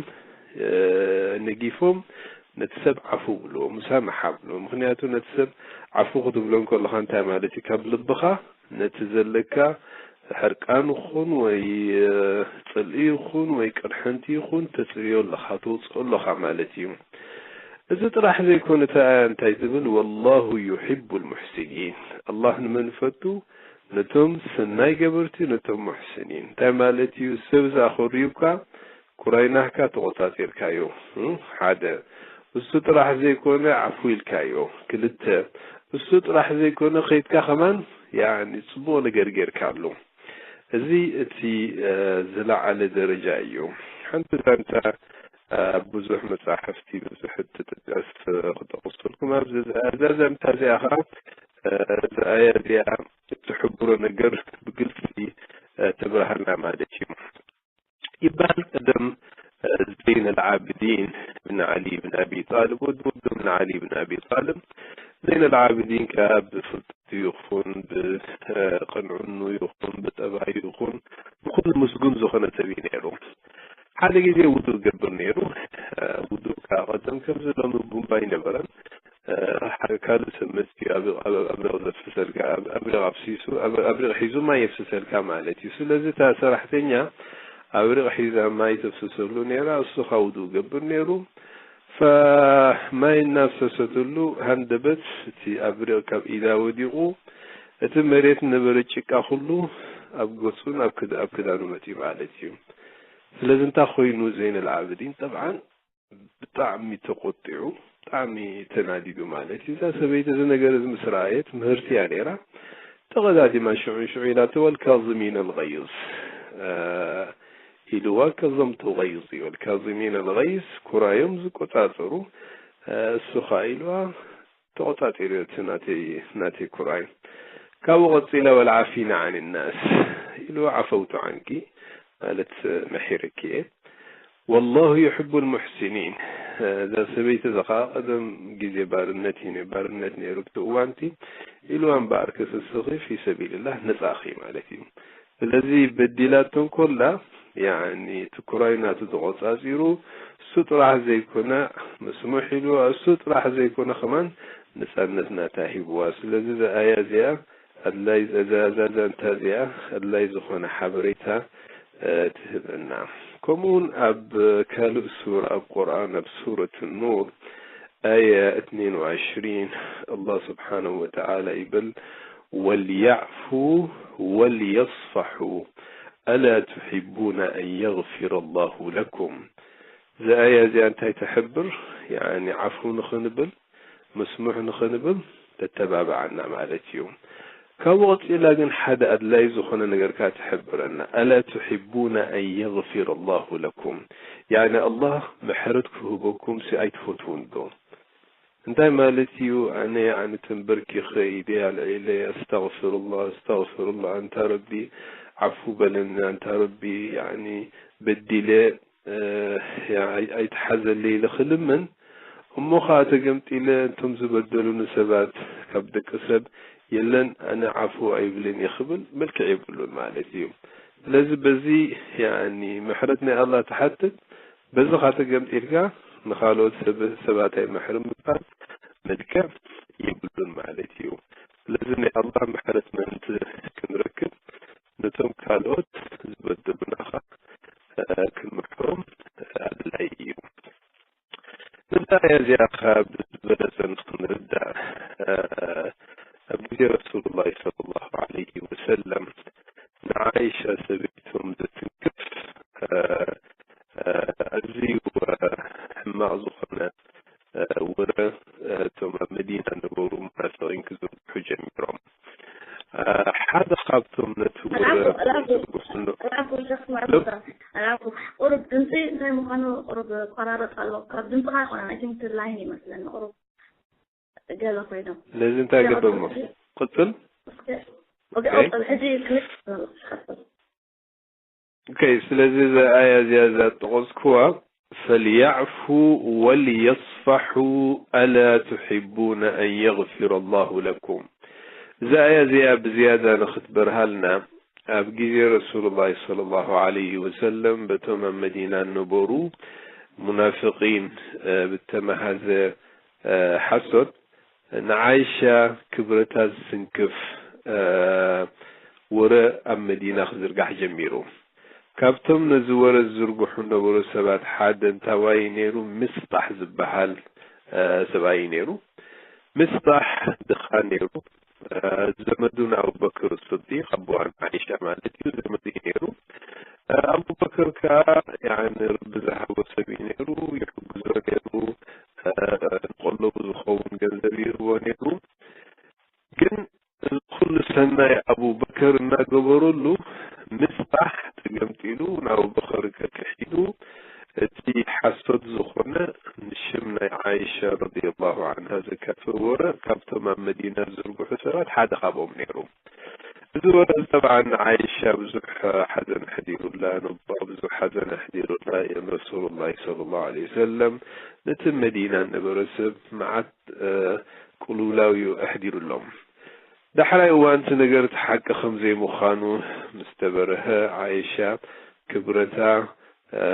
እ፣ ነጊፎም ነቲ ሰብ ዓፉ ብልዎ፣ ሙሳማሓ ብልዎ። ምኽንያቱ ነቲ ሰብ ዓፉ ክትብሎ እንከለኻ እንታይ ማለት እዩ? ካብ ልብኻ ነቲ ዘለካ ሕርቃን ይኹን ወይ፣ እ፣ ጽልኢ ይኹን ወይ ቅርሕንቲ ይኹን ተጽርዮ ኣለኻ፣ ተውጽኦ ኣለኻ ማለት እዩ። እዚ ጥራሕ ዘይኮነ፣ እታ ኣያ እንታይ ትብል? والله يحب المحسنين። ኣላህ ንመን ይፈቱ? ነቶም ሰናይ ገበርቲ፣ ነቶም ሙሕስኒን። እንታይ ማለት እዩ? ሰብ ዝኣኸርዩካ ኩራይ ናህካ ተቖጻጺርካዮ፣ እ፣ ሓደ። እሱ ጥራሕ ዘይኮነ ዓፉ ኢልካዮ፣ ክልተ። እሱ ጥራሕ ዘይኮነ ከይድካ ከማን፣ ያኒ፣ ጽቡቕ ነገር ጌርካሉ። እዚ እቲ፣ እ፣ ዝለዓለ ደረጃ እዩ። ሓንቲ ዛንታ ኣብ ብዙሕ መጻሕፍቲ ብዙሕ እትጥቀስ ክጠቕሰልኩም። ኣብዚ እዛ ዛንታ እዚኣ ኸዓ፣ እዛ ኣያ እዚኣ እትሕብሮ ነገር ብግልጺ ተብርሃልና ማለት እዩ። ይበሃል ቀደም ዘይን ኣልዓብዲን ብን ዓሊ ብን ኣቢ ጣልብ፣ ወዲ ወዶም ንዓሊ ብን ኣቢ ጣልብ፣ ዘይን ኣልዓብዲን ከኣ ብፍልጠቱ ይኹን ብቕንዕኑ ይኹን ብጠባዩ ይኹን ብኹሉ ምስጉን ዝኾነ ሰብ እዩ ነይሩ። ሓደ ግዜ ውዱእ ገብር ነይሩ። ውዱእ ከኣ ቀደም ከምዚ ሎሚ ቡምባ ኣይነበረን። ሓደ ካልእ ሰብ መፅዩ ኣብ- ኣብ- ኣብሪቕ ዘፍስሰልካ፣ ኣብ- ኣብሪቕ ኣፍሲሱ፣ ኣብ- ኣብሪቕ ሒዙ ማይ የፍስሰልካ ማለት እዩ። ስለዚ እታ ሰራሕተኛ ኣብሪቕ ሒዛ ማይ ተፍስሰሉ ነይራ፣ እሱ ኸዓ ውዱእ ገብር ነይሩ። ፈማይ እናፍሰሰትሉ ሃንደበት እቲ ኣብሪቕ ካብ ኢዳ ወዲቑ፣ እቲ መሬት ነበረ ጭቃ ኩሉ ኣብ ገፁን ኣብ ክዳ- ኣብ ክዳኑ መፅዩ ማለት እዩ። ስለዚ እንታይ ኮይኑ ዘይን ኣልዓብዲን ጠብዓን ብጣዕሚ ተቆጢዑ፣ ብጣዕሚ ተናዲዱ ማለት እዩ። እዛ ሰበይቲ እዚ ነገር እዚ ምስ ረኣየት ምህርቲ እያ ነይራ። ተቐዳዲማ ሽዑ ሽዑ ኢላቶ ወልካዚሚን ኣልገይዝ ኢልዋ። ከዘምቱ ገይዝ እዩ። ወልካዚሚን ኣልገይዝ ኩራዮም ዝቆጻጸሩ እሱ ኸዓ ኢልዋ ተቆጻጺሩ እቲ ናተይ ናተይ ኩራይ። ካብኡ ቀጺላ ወልዓፊና ዓን ናስ ኢልዋ ዓፈውቱ ዓንኪ ማለት መሒርኪ እየ። ወላሁ ዩሕቡ ልሙሕሲኒን። እዛ ሰበይቲ እዚ ኸዓ ቀደም ግዜ ባርነት እዩ፣ ባርነት ነይሩ ብቲ እዋንቲ ኢልዋ እምበኣር ከስስኺ ፊ ሰቢልላህ ነጻኺ ማለት እዩ። ስለዚ በዲላቶ እንኮላ ያኒ እቲ ኩራይ ናቱ ተቆጻጺሩ እሱ ጥራሕ ዘይኮነ ምስሙሕ ኢሉ እሱ ጥራሕ ዘይኮነ ከማን ነጻነት ናታ ሂብዋ። ስለዚ እዛ ኣያ እዚኣ ኣድላይ እዛ እዛ ዛንታ እዚኣ ኣድላይ ዝኾነ ሓበሬታ ትህበና። ከምኡውን ኣብ ካልእ ሱራ ኣብ ቁርኣን ኣብ ሱረት ኑር ኣያ እትኔን ወዕሽሪን ኣላህ ስብሓነሁ ወተዓላ ይብል ወልያዕፉ ወልየስፋሑ ኣላ ትሕቡነ ኣን የግፊረ ኣላሁ ለኩም። እዛ ኣያ እዚኣ እንታይ ተሕብር? ያኒ ዓፉ ንኽንብል ምስሙሕ ንኽንብል ተተባብዓና ማለት እዩ። ካብኡ ቀፂላ ግን ሓደ ኣድላይ ዝኾነ ነገር ከኣ ትሕብረና። ኣላ ትሕቡነ ኣን የግፊረ ኣላሁ ለኩም። ያኒ ኣላህ ምሕረት ክህበኩም ሲ ኣይትፈትውን ዶ? እንታይ ማለት እዩ? ኣነ ያኒ ተንበርኪኸ ኢደ ኣልዒለ ኣስተግፍሩላህ ኣስተግፍሩላህ ኣንታ ረቢ ዓፉ በለኒ ኣንታ ረቢ ያኒ በዲለ ኣይትሓዘለይ ኢለ ክልምን እሞ ኸዓ ተገምጢለ እንቶም ዝበደሉኒ ሰባት ካብ ደቂ ሰብ የለን ኣነ ዓፉ ኣይብልን እየ ክብል መልክዕ የብሉን ማለት እዩ። ስለዚ በዚ ያኒ ምሕረት ናይ ኣላህ ትሓትት በዚ ኸዓ ተገምጢልካ ንኻልኦት ሰባት ኣይምሕርን ምባል መልክዕ የብሉን ማለት እዩ። ስለዚ ናይ ኣላህ ምሕረት ምእንቲ ክንረክብ ነቶም ካልኦት ዝበደሉና ኸዓ ክንምሕሮም ኣድላይ እዩ። ነዛ ኣያ እዚኣ ካብ ዝበለጸ ንኽንርዳእ ኣብ ግዜ ረሱሉላህ ሰለላሁ ዐለይሂ ወሰለም ንዓይሻ ሰበይቶም ዘትንክፍ ኣዝዩ ሕማቕ ዝኾነ ወረ እቶም ኣብ መዲና ነበሩ ሙናፍቂን ክዝርግሑ ጀሚሮም። ሓደ ካብቶም ነቲ ወረ ዝዝርግሑ ቁሩብ ድምፂ እንታይ ምዃኑ ቁሩብ ቆራረፅ ኣሎ። ካብ ድምፅኻ ይኮነ ናይ ትምህርቲ ላይን ይመስለኒ ቁሩብ ገለ ኮይኖም። ስለዚ እንታይ ገበር እሞ ቅፅል። ኦኬ፣ ቀፅል። ሕጂ ክልል ቀፅል። ኦኬ፣ ስለዚ እዛ ኣያ እዚኣ እዛ ጠቐስኩዋ ፈልያዕፉ ወልየስፋሑ ኣላ ትሕቡነ ኣን የግፊረ ኣላሁ ለኩም። እዛ ኣያ እዚኣ ብዝያዳ ንኽትበርሃልና ኣብ ግዜ ረሱሉላህ ሰለላሁ ዐለይሂ ወሰለም በቶም ኣብ መዲና ነበሩ ሙናፍቂን ብተመሃዘ ሓሶት ንዓይሻ ክብረታ ዝስንክፍ ወረ ኣብ መዲና ክዝርጋሕ ጀሚሩ። ካብቶም ነዚ ወረ ዝዝርግሑ ነበሩ ሰባት ሓደ እንታዋይ ነይሩ? ምስጣሕ ዝበሃል ሰብኣይ ነይሩ። ምስጣሕ ድኻ ነይሩ። ዘመዱ ንኣቡበክር ስዲቅ ኣቦኣ ንዓይሻ ማለት እዩ ዘመዱ እዩ ነይሩ። ኣቡበክር ከዓ ያኒ ረቢ ዝሃቦ ሰብ እዩ ነይሩ፣ ይሕግዞ ነይሩ፣ ንቆለቡ ዝኸውን ገንዘብ ይህቦ ነይሩ። ግን እዚ ኩሉ ሰናይ ኣቡበከር እናገበረሉ ምስጣሕ ተገምጢሉ ንኣቡበከር ከክሒዱ እቲ ሓሶት ናብዚ ካፍር ወረ ካብቶም ኣብ መዲና ዝዝርግሑ ሰባት ሓደ ካብኦም ነይሩ። እዚ ወረ እዚ ጠብዓን ንዓይሻ ብዙሕ ሓዘን ኣሕዲሩላ፣ ነቦኣ ብዙሕ ሓዘን ኣሕዲሩላ። እየን ረሱሉላሂ ሰለላሁ ዐለይሂ ወሰለም ነቲ መዲና ዝነበረ ሰብ መዓት፣ እ፣ ቅልውላው እዩ ኣሕዲሩሎም። ዳሕራይ እዋን እቲ ነገር እቲ ሓቂ ከም ዘይምዃኑ ምስ ተበርሀ፣ ዓይሻ ክብረታ፣ እ፣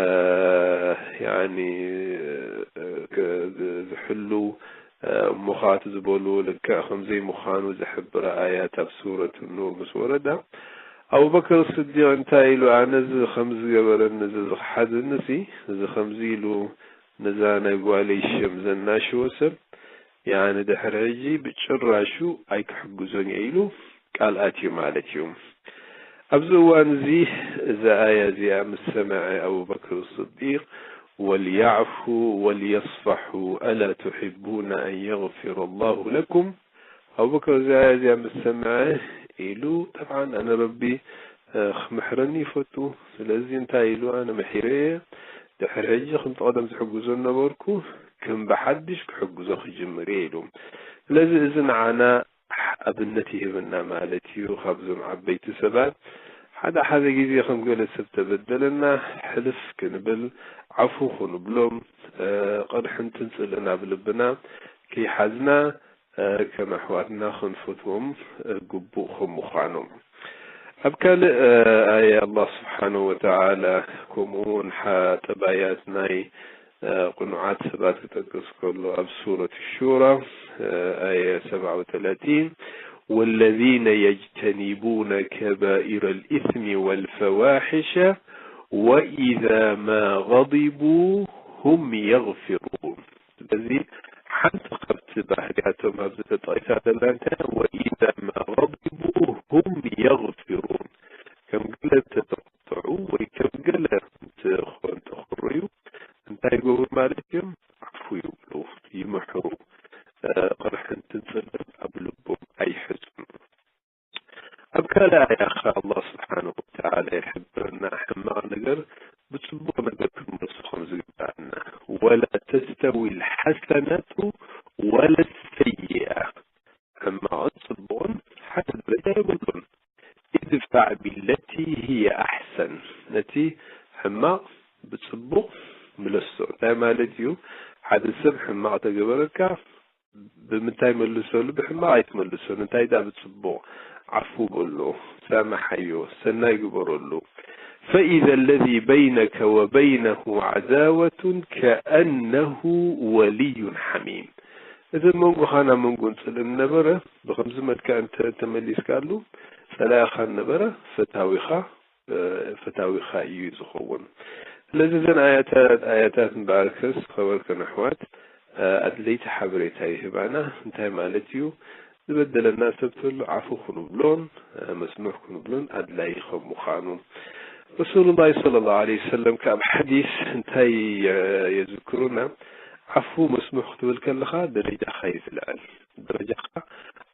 ያኒ፣ እ፣ ክ-፣ ዝ-፣ ዝሕሉ፣ እ፣ እሞ ኸኣ እቲ ዝበልዎ ልክዕ ከም ዘይምዃኑ ዝሕብር ኣያት ኣብ ሱረት ኑር ምስ ወረዳ፣ ኣቡበክር ስዲቕ እንታይ ኢሉ? ኣነ እዚ ከም ዝገበረኒ፣ እዚ ዝኸሓደኒ ሲ፣ እዚ ከምዚ ኢሉ ነዛ ናይ ጓለይ ሽም ዘናሽወ ሰብ፣ ያኒ ድሕሪ ሕጂ ብጭራሹ ኣይክሕግዞን እየ ኢሉ ቃል ኣትዩ ማለት እዩ። ኣብዚ እዋን እዚ እዛ ኣያ እዚኣ ምስ ሰምዐ ኣቡበክር ስዲቕ፣ "ወልያዕፉ ወልየስፋሑ ኣላ ቱሒቡነ ኣን የግፊረ ላሁ ለኩም?" ኣቡበክር እዛ ኣያ እዚኣ ምስ ሰምዐ ኢሉ፣ ጠብዓን ኣነ ረቢ፣ እ፣ ክምሕረኒ ይፈቱ። ስለዚ እንታይ ኢሉ? ኣነ ምሒረ እየ። ድሕሪ ሕጂ ከምቲ ቀደም ዝሕግዞ ነበርኩ፣ ከም ብሓድሽ ክሕግዞ ክጅምር እየ ኢሉ። ስለዚ እዚ ንዓና ኣብነት ይህበና ማለት እዩ። ካብዞም ዓበይቲ ሰባት ሓደ ሓደ ግዜ ከም ገለ ሰብ ተበደለና ሕልፍ ክንብል፣ ዓፉ ክንብሎም፣ እ፣ ቅርሕንትን ጽልእን ኣብ ልብና ከይሓዝና፣ እ፣ ከም ኣሕዋትና ክንፈትዎም፣ እ፣ ግቡእ ከም ምዃኑ። ኣብ ካልእ፣ እ፣ ኣየ ኣላህ ስብሓነሁ ወተዓላ ከምኡ እውን ሓ-፣ ጠባያት ናይ፣ እ፣ ቅኑዓት ሰባት ክጠቅስ ከሎ ኣብ ሱረት ሹራ፣ እ፣ ኣየ ሰብዓ ወተላቲን፣ "ወለዚነ የጅተኒቡነ ከባኢረ ልኢስሚ ወልፈዋሒሸ ወኢዛ ማ ገዲቡ ሁም የግፊሩን።" ስለዚ ሓንቲ ካብቲ ባህርያቶም ኣብዚ ተጠቒሳ ዘላ እንታይ እያ? "ወኢዛ ማ ገዲቡ ሁም የግፊሩን።" ከም ገለ እንተተቆጥዑ ወይ ከም ገለ እንተኾ-፣ እንተኹርዩ እንታይ ይገብሩ ማለት እዮም? ዓፉ ይብሉ፣ ይምሕሩ። እ፣ ቅርሕንትን ጽልእን ኣብ ልቦም ኣይሕዙን። ኣብ ካልእ ኣያ ኸኣ ኣላህ ስብሓነሁ ወተዓላ ይሕብረና፣ ሕማቕ ነገር ብጽቡቕ ነገር ክንመልሶ ከም ዝግብኣና። "ወላ ተስተዊ ልሓሰነቱ ወላ ሰይኣ።" ሕማቕን ጽቡቕን ሓደ ደረጃ የብሉን። "ኢድፋዕ ቢለቲ ህየ ኣሕሰን።" ነቲ ሕማቕ ብጽቡቕ ምለሶ። እንታይ ማለት እዩ? ሓደ ሰብ ሕማቕ ተገበረካ፣ ብምንታይ መልሰሉ? ብሕማቕ ኣይትመልሰሉ። እንታይ ደኣ ብጽቡቕ ዓፉ በሎ፣ ሳምሓዮ፣ ሰናይ ግበረሉ። "ፈኢዘ ለዚ በይነከ ወበይነሁ ዓዳወቱን ከአነሁ ወልዩን ሓሚም።" እቲ ኣብ መንጎኻን ኣብ መንጎን ጽልእን ነበረ፣ ብኸምዚ መልክዕ እንተ ተመሊስካሉ፣ ጸላኢኻ ነበረ፣ ፈታዊኻ፣ እ፣ ፈታዊኻ እዩ ዝኸውን። ስለዚ እዘን ኣያታት፣ ኣያታት እምበኣርከስ፣ ኸበርከን ኣሕዋት፣ እ፣ ኣድለይቲ ሓበሬታ ይህባና። እንታይ ማለት እዩ? ዝበደለና ሰብ ተሎ ዓፉ ክንብሎን፣ እ፣ መስሙሕ ክንብሎን ኣድላዪ ከም ምዃኑ። ረሱሉላሂ ሰለላሁ ዐለይሂ ወሰለም ከኣ ኣብ ሓዲስ እንታይ የ-፣ የዝክሩና? ዓፉ መስሙሕ ክትብል ከለኻ ደረጃኻ እዩ ዝልዕል። ደረጃኻ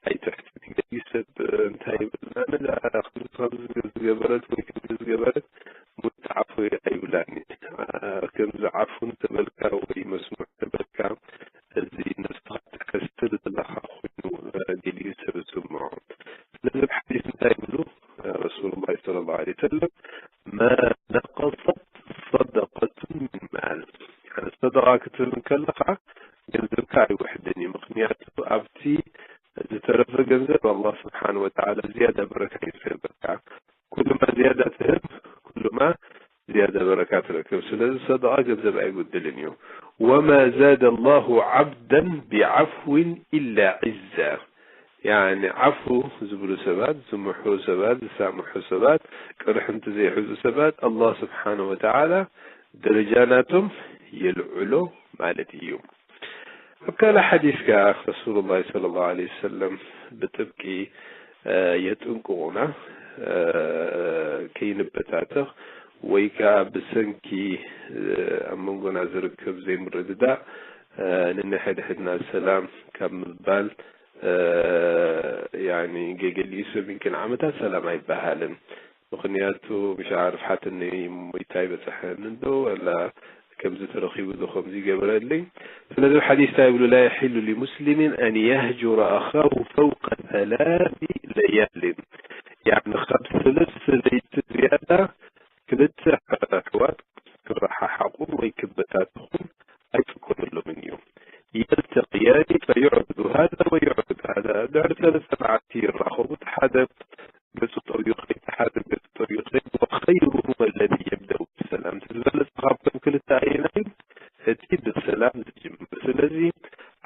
ኣይትሕትን። ገሊኡ ሰብ እንታይ ይብል? "ኣነ ደኣ ከምዚ ከምዚ ዝገበረት ወይ ከምዚ ዝገበረት ሞይታ ዓፉ ኣይብላን። ከምዚ ዓፉ እንተበልካ ወይ መስሙዕ እንተበልካ፣ እዚ ነብስኻ ተከስር ዘለኻ ኮይኑ፣ እ፣ ገሊኡ ሰብ ዝስምዖ። ስለዚ ኣብ ሓዲስ እንታይ ይብሉ? እ፣ ረሱሉላሂ ሰለላሁ ዐለይሂ ወሰለም፣ "ማ ነቀሰት ሰደቀቱን ሚን ማል።" ያኒ ሰደቃ ክትህብ እንከለኻ ገንዘብካ ኣይውሕድን እዩ። ምኽንያቱ ኣብቲ ዝተረፈ ገንዘብ ኣላህ ስብሓን ወተዓላ ዝያዳ በረካ እዩ ዝህበካ። ኩሉማ ዝያዳ ትህብ፣ ኩሉማ ዝያዳ በረካ ትረክብ። ስለዚ ሰደቃ ገንዘብ ኣይጉድልን እዩ። "ወማ ዛደ ኣላሁ ዓብደን ቢዓፍዊን ኢላ ዒዛ።" ያኒ ዓፉ ዝብሉ ሰባት፣ ዝምሕሩ ሰባት፣ ዝሳምሑ ሰባት፣ ቅርሕንቲ ዘይሕዙ ሰባት ኣላህ ስብሓን ወተዓላ ደረጃ ናቶም የልዕሎ ማለት እዩ። ኣብ ካልእ ሓዲስ ከኣ ረሱሉላህ ሰለላሁ ዐለይሂ ወሰለም ብጥብቂ፣ እ፣ የጥንቅቑና፣ እ፣ ከይንበታተኽ ወይ ከኣ ብሰንኪ፣ እ፣ ኣብ መንጎና ዝርከብ ዘይምርድዳእ፣ እ፣ ንንሕድሕድና ሰላም ካብ ምባል፣ እ፣ ያኒ ገገሊኡ ሰብ ይምኪን ዓመታት ሰላም ኣይበሃልን። ምኽንያቱ ምሽ ዓርፍ ሓትኒ ሞይታ ይበጽሐኒ እንዶ ወላ ከምዚ ተረኺቡ ዶ ከምዚ ይገበረለይ። ስለዚ ኣብ ሓዲስ እንታይ ይብሉ? لا يحل لمسلم أن يهجر أخاه فوق ثلاث ليال። ያዕኒ ካብ ሰለስተ ለይቲ ዝያዳ ክልተ ኣሕዋት ክረሓሓቑ ወይ ክበታተኹ ኣይፍቀደሎምን እዩ። يلتقيان فيعرض هذا ويعرض هذا። ድሕሪ ሰለስተ መዓልቲ ይራኸቡ፣ እቲ ሓደ ገጹ ጠውዩ ከይድ፣ ሓደ ገጹ ጠውዩ ከይድ። وخيرهما الذي يبدأ بالسلام። እቲ ዝበለጸ ካብቶም ክልተ ኣየናይ እዩ? እቲ ብሰላም ዝጅምር። ስለዚ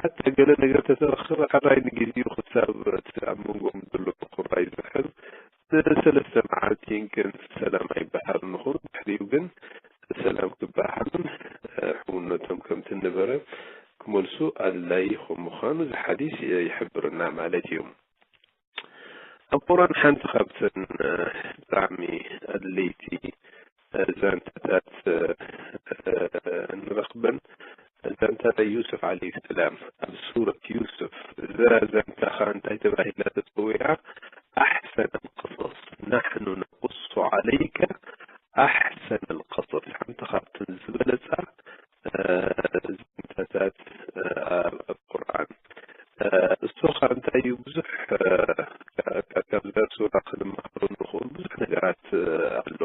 ሓታ ገለ ነገር ተተረኸበ፣ ሕራይ ንግዜኡ ክሳብ እቲ ኣብ መንጎኦም ዘሎ ምቁራይ ዝሕል ንሰለስተ መዓልቲ ይንክን ሰላም ኣይበሃሉን ይኹኑ። ድሕሪኡ ግን ሰላም ክበሃሉን፣ እ፣ ሕውነቶም ከምቲ ነበረ ክመልሱ ኣድላዪ ከም ምዃኑ እዚ ሓዲስ ይሕብርና ማለት እዩ። ኣብ ቁርኣን ሓንቲ ካብተን፣ እ፣ ብጣዕሚ ኣድለይቲ፣ እ፣ ዛንታታት፣ እ፣ እ፣ ንረኽበን ዛንታ ናይ ዩሱፍ ዓለይሂ ሰላም ኣብ ሱረት ዩሱፍ። እዛ ዛንታ ኸኣ እንታይ ተባሂላ ተጸዊዓ? ኣሕሰን ኣልቀሶስ፣ ናሕኑ ነቁሱ ዓለይከ ኣሕሰን ኣልቀሶስ፣ ሓንቲ ካብተን ዝበለጻ፣ እ፣ ዛንታታት፣ እ፣ ኣብ፣ ኣብ ቁርኣን። እ፣ እሱ ኸኣ እንታይ እዩ? ብዙሕ፣ እ፣ ካ-፣ ካ-፣ ካብዛ ሱራ ክንመሃሮ ንኽእል ብዙሕ ነገራት፣ እ፣ ኣሎ።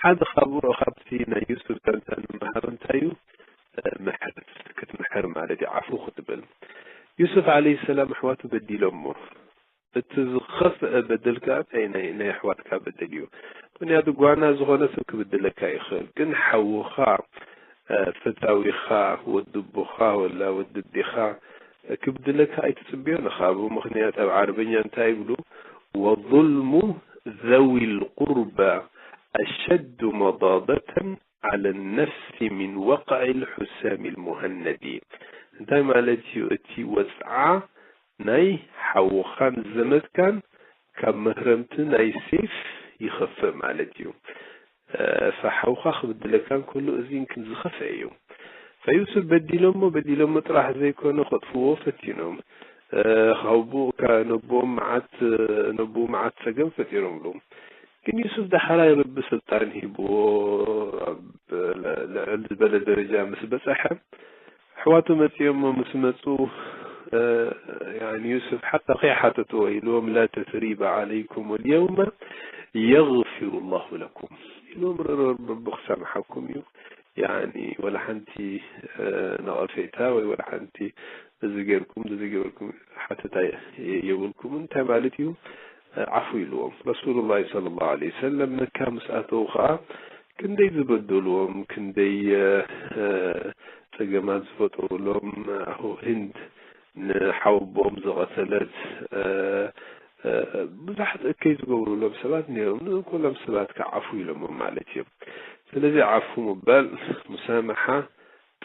ሓደ ካብኡ፣ ካብቲ ናይ ዩሱፍ ዛንታ እንመሃሮ እንታይ እዩ? እ፣ ምሕረት፣ ክትምሕር ማለት እዩ፣ ዓፉ ክትብል። ዩሱፍ ዓለይሂ ሰላም ኣሕዋቱ በዲሎሞ። እቲ ዝኸፍአ በደል ከኣ እንታይ ናይ፣ ናይ ኣሕዋትካ በደል እዩ። ምኽንያቱ ጓና ዝኾነ ሰብ ክብድለካ ይኽእል፣ ግን ሓውኻ፣ እ፣ ፈታዊኻ፣ ወዲ ኣቦኻ ወላ ወዲ ኣዴኻ ክብድለካ ኣይትጽብዮን ኢኻ። ብኡ ምኽንያት ኣብ ዓረበኛ እንታይ ይብሉ? وظلم ذوي القربى أشد مضاضة على النفس من وقع الحسام المهند። እንታይ ማለት እዩ? እቲ ወጽዓ ናይ ሓውኻን ዘመድካን ካብ መህረምቲ ናይ ሴፍ ይኸፍእ ማለት እዩ። እ፣ ፈሓውኻ ክብድለካ እንከሎ እዚ ግን ዝኸፍአ እዩ። ፈዩሱፍ በዲሎሞ፣ በዲሎሞ ጥራሕ ዘይኮነ ከጥፍዎ ፈቲኖም። እ፣ ካብኡ ከ-፣ ነቦኦም መዓት፣ ነቦኡ መዓት ጸገም ፈጢሮምሉ። ግን ዩሱፍ ዳሕራይ ረቢ ስልጣን ሂብዎ፣ ኣብ ል-፣ ልዕል ዝበለ ደረጃ ምስ በጸሐ፣ ኣሕዋቱ መጺኦሞ ምስ መጹ፣ እ፣ ያኒ ዩሱፍ ሓታ ከይሓተትዎ ኢልዎም፣ لا تثريب عليكم اليوم يغفر الله لكم ኢልዎም፣ ረ-፣ ረ-፣ ረቢ ክሳምሓኩም እዩ። ያኒ ወላ ሓንቲ፣ እ፣ ነቐፌታ ወይ ወላ ሓንቲ እዚ ጌርኩም፣ እዚ ገበርኩም ሓተታ የ-፣ የብልኩምን። እንታይ ማለት እዩ? እ፣ ዓፉ ኢልዎም። ረሱሉላህ ሰለላሁ ዐለይሂ ወሰለም መካ ምስ ኣተዉ ኸኣ ክንደይ ዝበደልዎም፣ ክንደይ፣ እ፣ እ፣ ጸገማት ዝፈጠሩሎም፣ ኣሁ ህንድ ንሓወቦኦም ዝቐተለት፣ እ፣ እ፣ ብዙሓት እከይ ዝገብሩሎም ሰባት ነይሮም። ነዞም ኩሎም ሰባት ከዓፉ ኢሎሞም ማለት እዮም። ስለዚ ዓፉ ምባል፣ ሙሳማሓ፣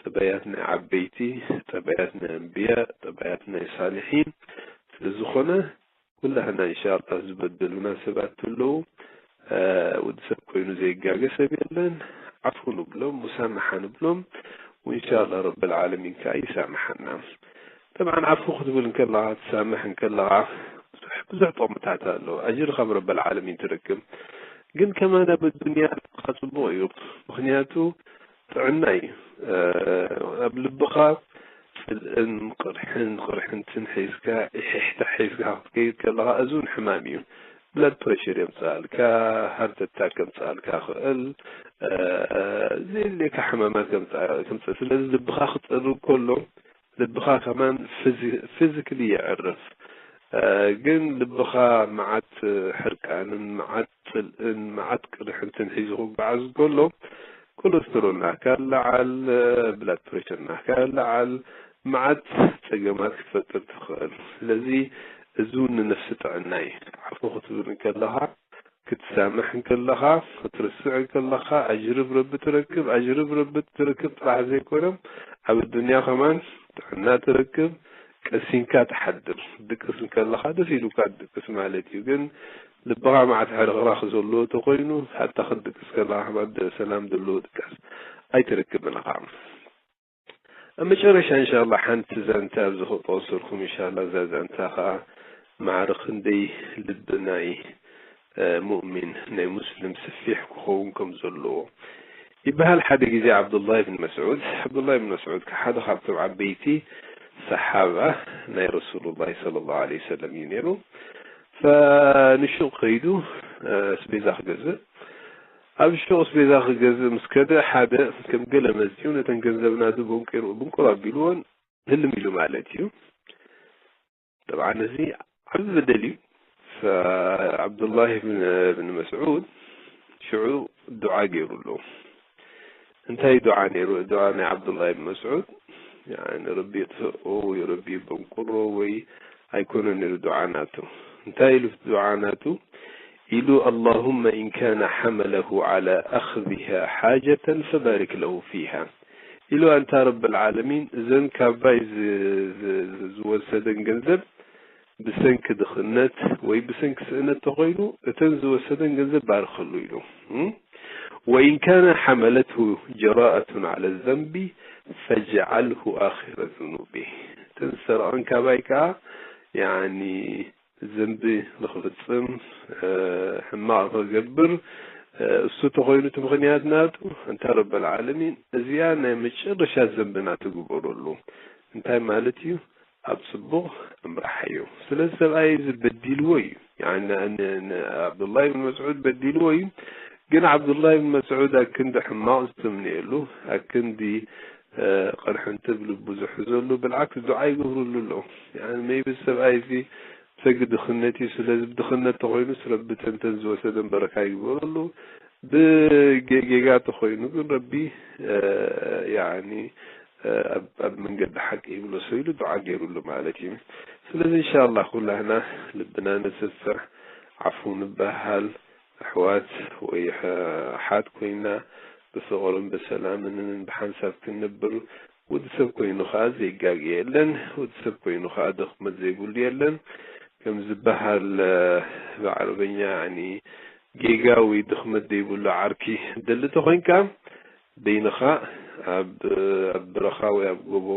ጠባያት ናይ ዓበይቲ፣ ጠባያት ናይ ኣንብያ፣ ጠባያት ናይ ሳልሒን ስለ ዝኾነ፣ ኩላህና እንሻኣላህ ዝበደሉና ሰባት ተለዉ፣ እ፣ ወዲ ሰብ ኮይኑ ዘይጋገ ሰብ የለን። ዓፉ ንብሎም፣ ሙሳማሓ ንብሎም፣ ወእንሻኣላህ ረብል ዓለሚን ከኣ ይሳምሓና። ጠብዓን ዓፉ ክትብል እንከለኻ፣ ትሳምሕ እንከለኻ፣ ብዙሕ፣ ብዙሕ ጥቕምታት ኣለዎ። ኣጅሪ ካብ ረብል ዓለሚን ትረክብ። ግን ከማን ኣብ ኣዱንያ ጽቡቕ እዩ። ምኽንያቱ ጥዕና እዩ። እ፣ ኣብ ልብኻ ጽልእን ቅርሕን፣ ቅርሕንትን ሒዝካ፣ ኢሕሕታ ሒዝካ ክትከይድ ከለኻ፣ እዚ እውን ሕማም እዩ። ብላድ ፕሬሽር የምጽኣልካ፣ ሃርት ኣታክ ከምጽኣልካ ይኽእል፣ እ፣ ዘየድልየካ ሕማማት ከምጽኣ-፣ ከምጽእ። ስለዚ ልብኻ ክጸርግ ከሎ፣ ልብኻ ከማን ፊዚ-፣ ፊዚክሊ የዕርፍ። እ፣ ግን ልብኻ መዓት ሕርቃንን፣ መዓት ጽልእን፣ መዓት ቅርሕንትን ሒዙ ክጓዓዝ ከሎ፣ ኮለስትሮል ናህካ ይለዓል፣ ብላድ ፕሬሽር ናህካ ይለዓል፣ መዓት ጸገማት ክትፈጥር ትኽእል። ስለዚ እዚ እውን ንነፍሲ ጥዕና እዩ። ዓፉ ክትብል እንከለኻ፣ ክትሳምሕ እንከለኻ፣ ክትርስዕ እንከለኻ፣ ኣጅሪ ብ ረቢ ትረክብ። ኣጅሪ ብ ረቢ ትረክብ ጥራሕ ዘይኮነ፣ ኣብ ኣዱንያ ከማን ጥዕና ትረክብ፣ ቀሲንካ ትሓድር። ድቅስ እንከለኻ ደስ ኢሉካ ድቅስ ማለት እዩ። ግን ልብኻ መዓት ሕርኽራኽ ዘለዎ ተኾይኑ፣ ሓታ ክትድቅስ ከለኻ ከማን ደ-፣ ሰላም ዘለዎ ድቃስ ኣይትረክብን ኢኻ። ኣብ መጨረሻ እንሻላ ሓንቲ ዛንታ ኣብዚ ክጠቕሰልኩም እንሻላ። እዛ ዛንታ ኸኣ ማዕረ ክንደይ ልቢ ናይ፣ እ፣ ሙእሚን፣ ናይ ሙስሊም ሰፊሕ ክኸውን ከም ዘለዎ። ይበሃል። ሓደ ግዜ ዓብዱላህ ብን መስዑድ፣ ዓብዱላህ ብን መስዑድ ሓደ ካብቶም ዓበይቲ ሰሓባ ናይ ረሱሉላህ ሰለላሁ ዐለይሂ ወሰለም እዩ ነይሩ። ፈ ንሹቕ ከይዱ ኣስቤዛ ክገዝእ፣ ኣብ ሹቕ ኣስቤዛ ክገዝእ ምስ ከደ ሓደ ከም ገለ መፂኡ ነተን ገንዘብ ናቱ በንቂሩ ብንቁር ኣቢልዎን ህልም ኢሉ ማለት እዩ። ጠብዓን እዚ ዓብዪ በደል እዩ። ዓብዱላህ ብን መስዑድ ሽዑ ዱዓ ገይሩ ኣሎ። እንታይ ዱዓ ነይሩ? ዱዓ ናይ ዓብዱላህ ብን መስዑድ ረቢ የጥፍኦ ወይ ረቢ በንቁሮ ወይ ኣይኮነ ነይሩ ዱዓ ናቱ። እንታይ ኢሉ ዱዓ ናቱ? ኢሉ اللهم إن كان حمله على أخذها حاجة فبارك له فيها ኢሉ ኣንታ ረብ ልዓለሚን እዘን ካባይ ዝወሰደን ገንዘብ ብሰንኪ ድኽነት ወይ ብሰንኪ ስእነት ተኾይኑ እተን ዝወሰደን ገንዘብ ባርኸሉ ኢሉ። وإن كان حملته جراءة على الذنب فاجعله آخر ذنوبه እተን ዝሰረቐን ካባይ ከዓ ያኒ ዘንቢ ንኽፍጽም ሕማቕ ክገብር እሱ ተኾይኑ እቲ ምኽንያት ናቱ እንታ ረበል ዓለሚን እዚኣ ናይ መጨረሻ ዘንቢ ናቱ ግበረሉ። እንታይ ማለት እዩ? ኣብ ጽቡቕ እምርሓዮ። ስለዚ ሰብኣይ እዚ በዲልዎ እዩ። ዓብዱላህ ብን መስዑድ በዲልዎ እዩ። ግን ዓብዱላህ ብን መስዑድ ኣክንዲ ሕማቕ ዝተምንየሉ ኣክንዲ ቀርሕንቲ ብልቡ ዝሕዘሉ ብልዓክስ ዱዓ ይገብርሉ ኣሎ። መይቢ ሰብኣይ እዚ ሰግ ድኽነት እዩ። ስለዚ ብድኽነት ተኾይኑ ረቢ ተንተን ዝወሰደን በረካ ይግበረሉ። ብጌጋ ተኾይኑ ግን ረቢ ያኒ ኣብ መንገዲ ሓቂ ይምለሶ ኢሉ ዱዓ ገይሩሉ ማለት እዩ። ስለዚ እንሻላ ኩላህና ልብና ንስፍሕ፣ ዓፉ ንበሃል፣ ኣሕዋት ወይ ኣሓት ኮይና ብፍቕርን ብሰላምን ብሓንሳብ ክንነብር ወዲ ሰብ ኮይኑ ኸዓ ዘይጋገ የለን። ወዲ ሰብ ኮይኑ ኸዓ ድኽመት ዘይብሉ የለን። ከም ዝበሃል ብዓረበኛ ያኒ ጌጋ ወይ ድኽመት ዘይብሉ ዓርኪ ደሊ ተኾይንካ በይንኻ ኣብ ኣብ በረኻ ወይ ኣብ ጎቦ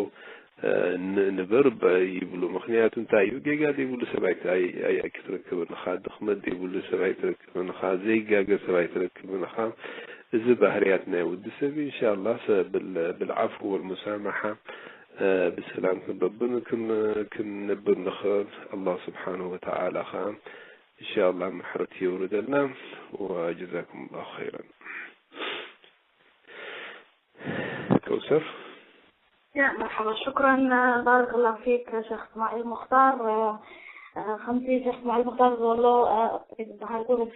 ንበር ይብሉ። ምኽንያቱ እንታይ እዩ? ጌጋ ዘይብሉ ሰብ ኣይትረክብን ኢኻ፣ ድኽመት ዘይብሉ ሰብ ኣይትረክብን ኢኻ፣ ዘይጋገ ሰብ ኣይትረክብን ኢኻ። እዚ ባህርያት ናይ ወዲ ሰብ እዩ። እንሻላ ብልዓፉ ወልሙሳማሓ ብሰላም ክንረብን ክንነብር ንኽእል። ኣላህ ስብሓንሁ ወተዓላ ኸዓ እንሻላ ምሕረት የውርደልና። ወጀዛኩም ላሁ ኸይረን። ከውሰር። يا مرحبا، شكرا. بارك الله فيك شيخ إسماعيل مختار. ከምቲ ሸክ እስማዒል ሙክታር ዝበሎ ዝበሃል ቁሩብ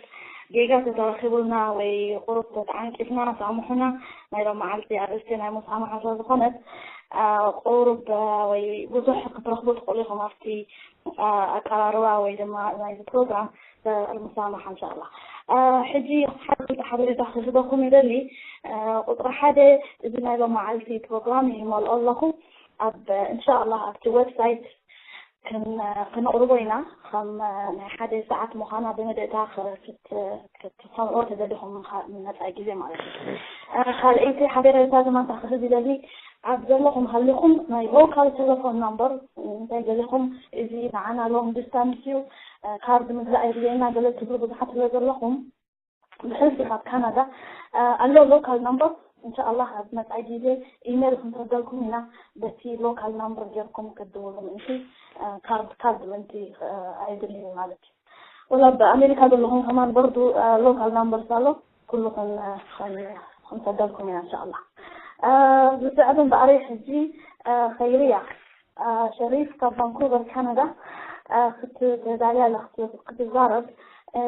ጌጋ ተተረኪቡልና ወይ ቁሩብ ተተዓንቂፍና ሳሙሑና። ናይ ሎም መዓልቲ ኣርእስቲ ናይ ሙሳማሓ ስለ ዝኾነት ቁሩብ ወይ ብዙሕ ክትረኽቡ ትኽእሉ ኢኹም ኣብቲ ኣቀራርባ ወይ ድማ ናይዚ ፕሮግራም ሙሳማሓ እንሻላ። ሕጂ ሓደ ክልተ ሓበሬታ ክህበኩም ይደሊ። ቁፅሪ ሓደ፣ እዚ ናይ ሎም መዓልቲ ፕሮግራም ይመልኦ ኣለኹ ኣብ እንሻላ ኣብቲ ዌብሳይት ክነቕርቦ ኢና። ከም ናይ ሓደ ሰዓት ምዃና ብመደዳ ክትሰምዑ ተደሊኹም ነፃ ግዜ ማለት እዩ። ካልኣይቲ ሓበሬታ ድማ እንታይ ክህብ ይደሊ፣ ኣብ ዘለኹም ሃሊኹም ናይ ሎካል ቴሌፎን ናምበር እንታይ ገሊኹም፣ እዚ ንዓና ሎንግ ዲስታንስ እዩ፣ ካርድ ምግዛእ የድልየና ገለ ትብሉ ብዙሓት ስለ ዘለኹም ብሕልፊ ካብ ካናዳ ኣሎ ሎካል ናምበር። እንሻኣላህ ኣብ መፃኢ ግዜ ኢሜል ክንሰደልኩም ኢና። በቲ ሎካል ናምበር ጌርኩም ክትድውሉ ምእንቲ ካርድ ካርድ ምእንቲ ኣየድልን ማለት እዩ። ወላ ኣብ ኣሜሪካ ዘለኹም ከማን በርዱ ሎካል ናምበር ኣሎ፣ ኩሉ ክንሰደልኩም ኢና እንሻኣላህ። ዝስዕብ እምበኣረይ ሕጂ ኸይርያ ሸሪፍ ካብ ቫንኩቨር ካናዳ ክትተዳልያ ክትዛረብ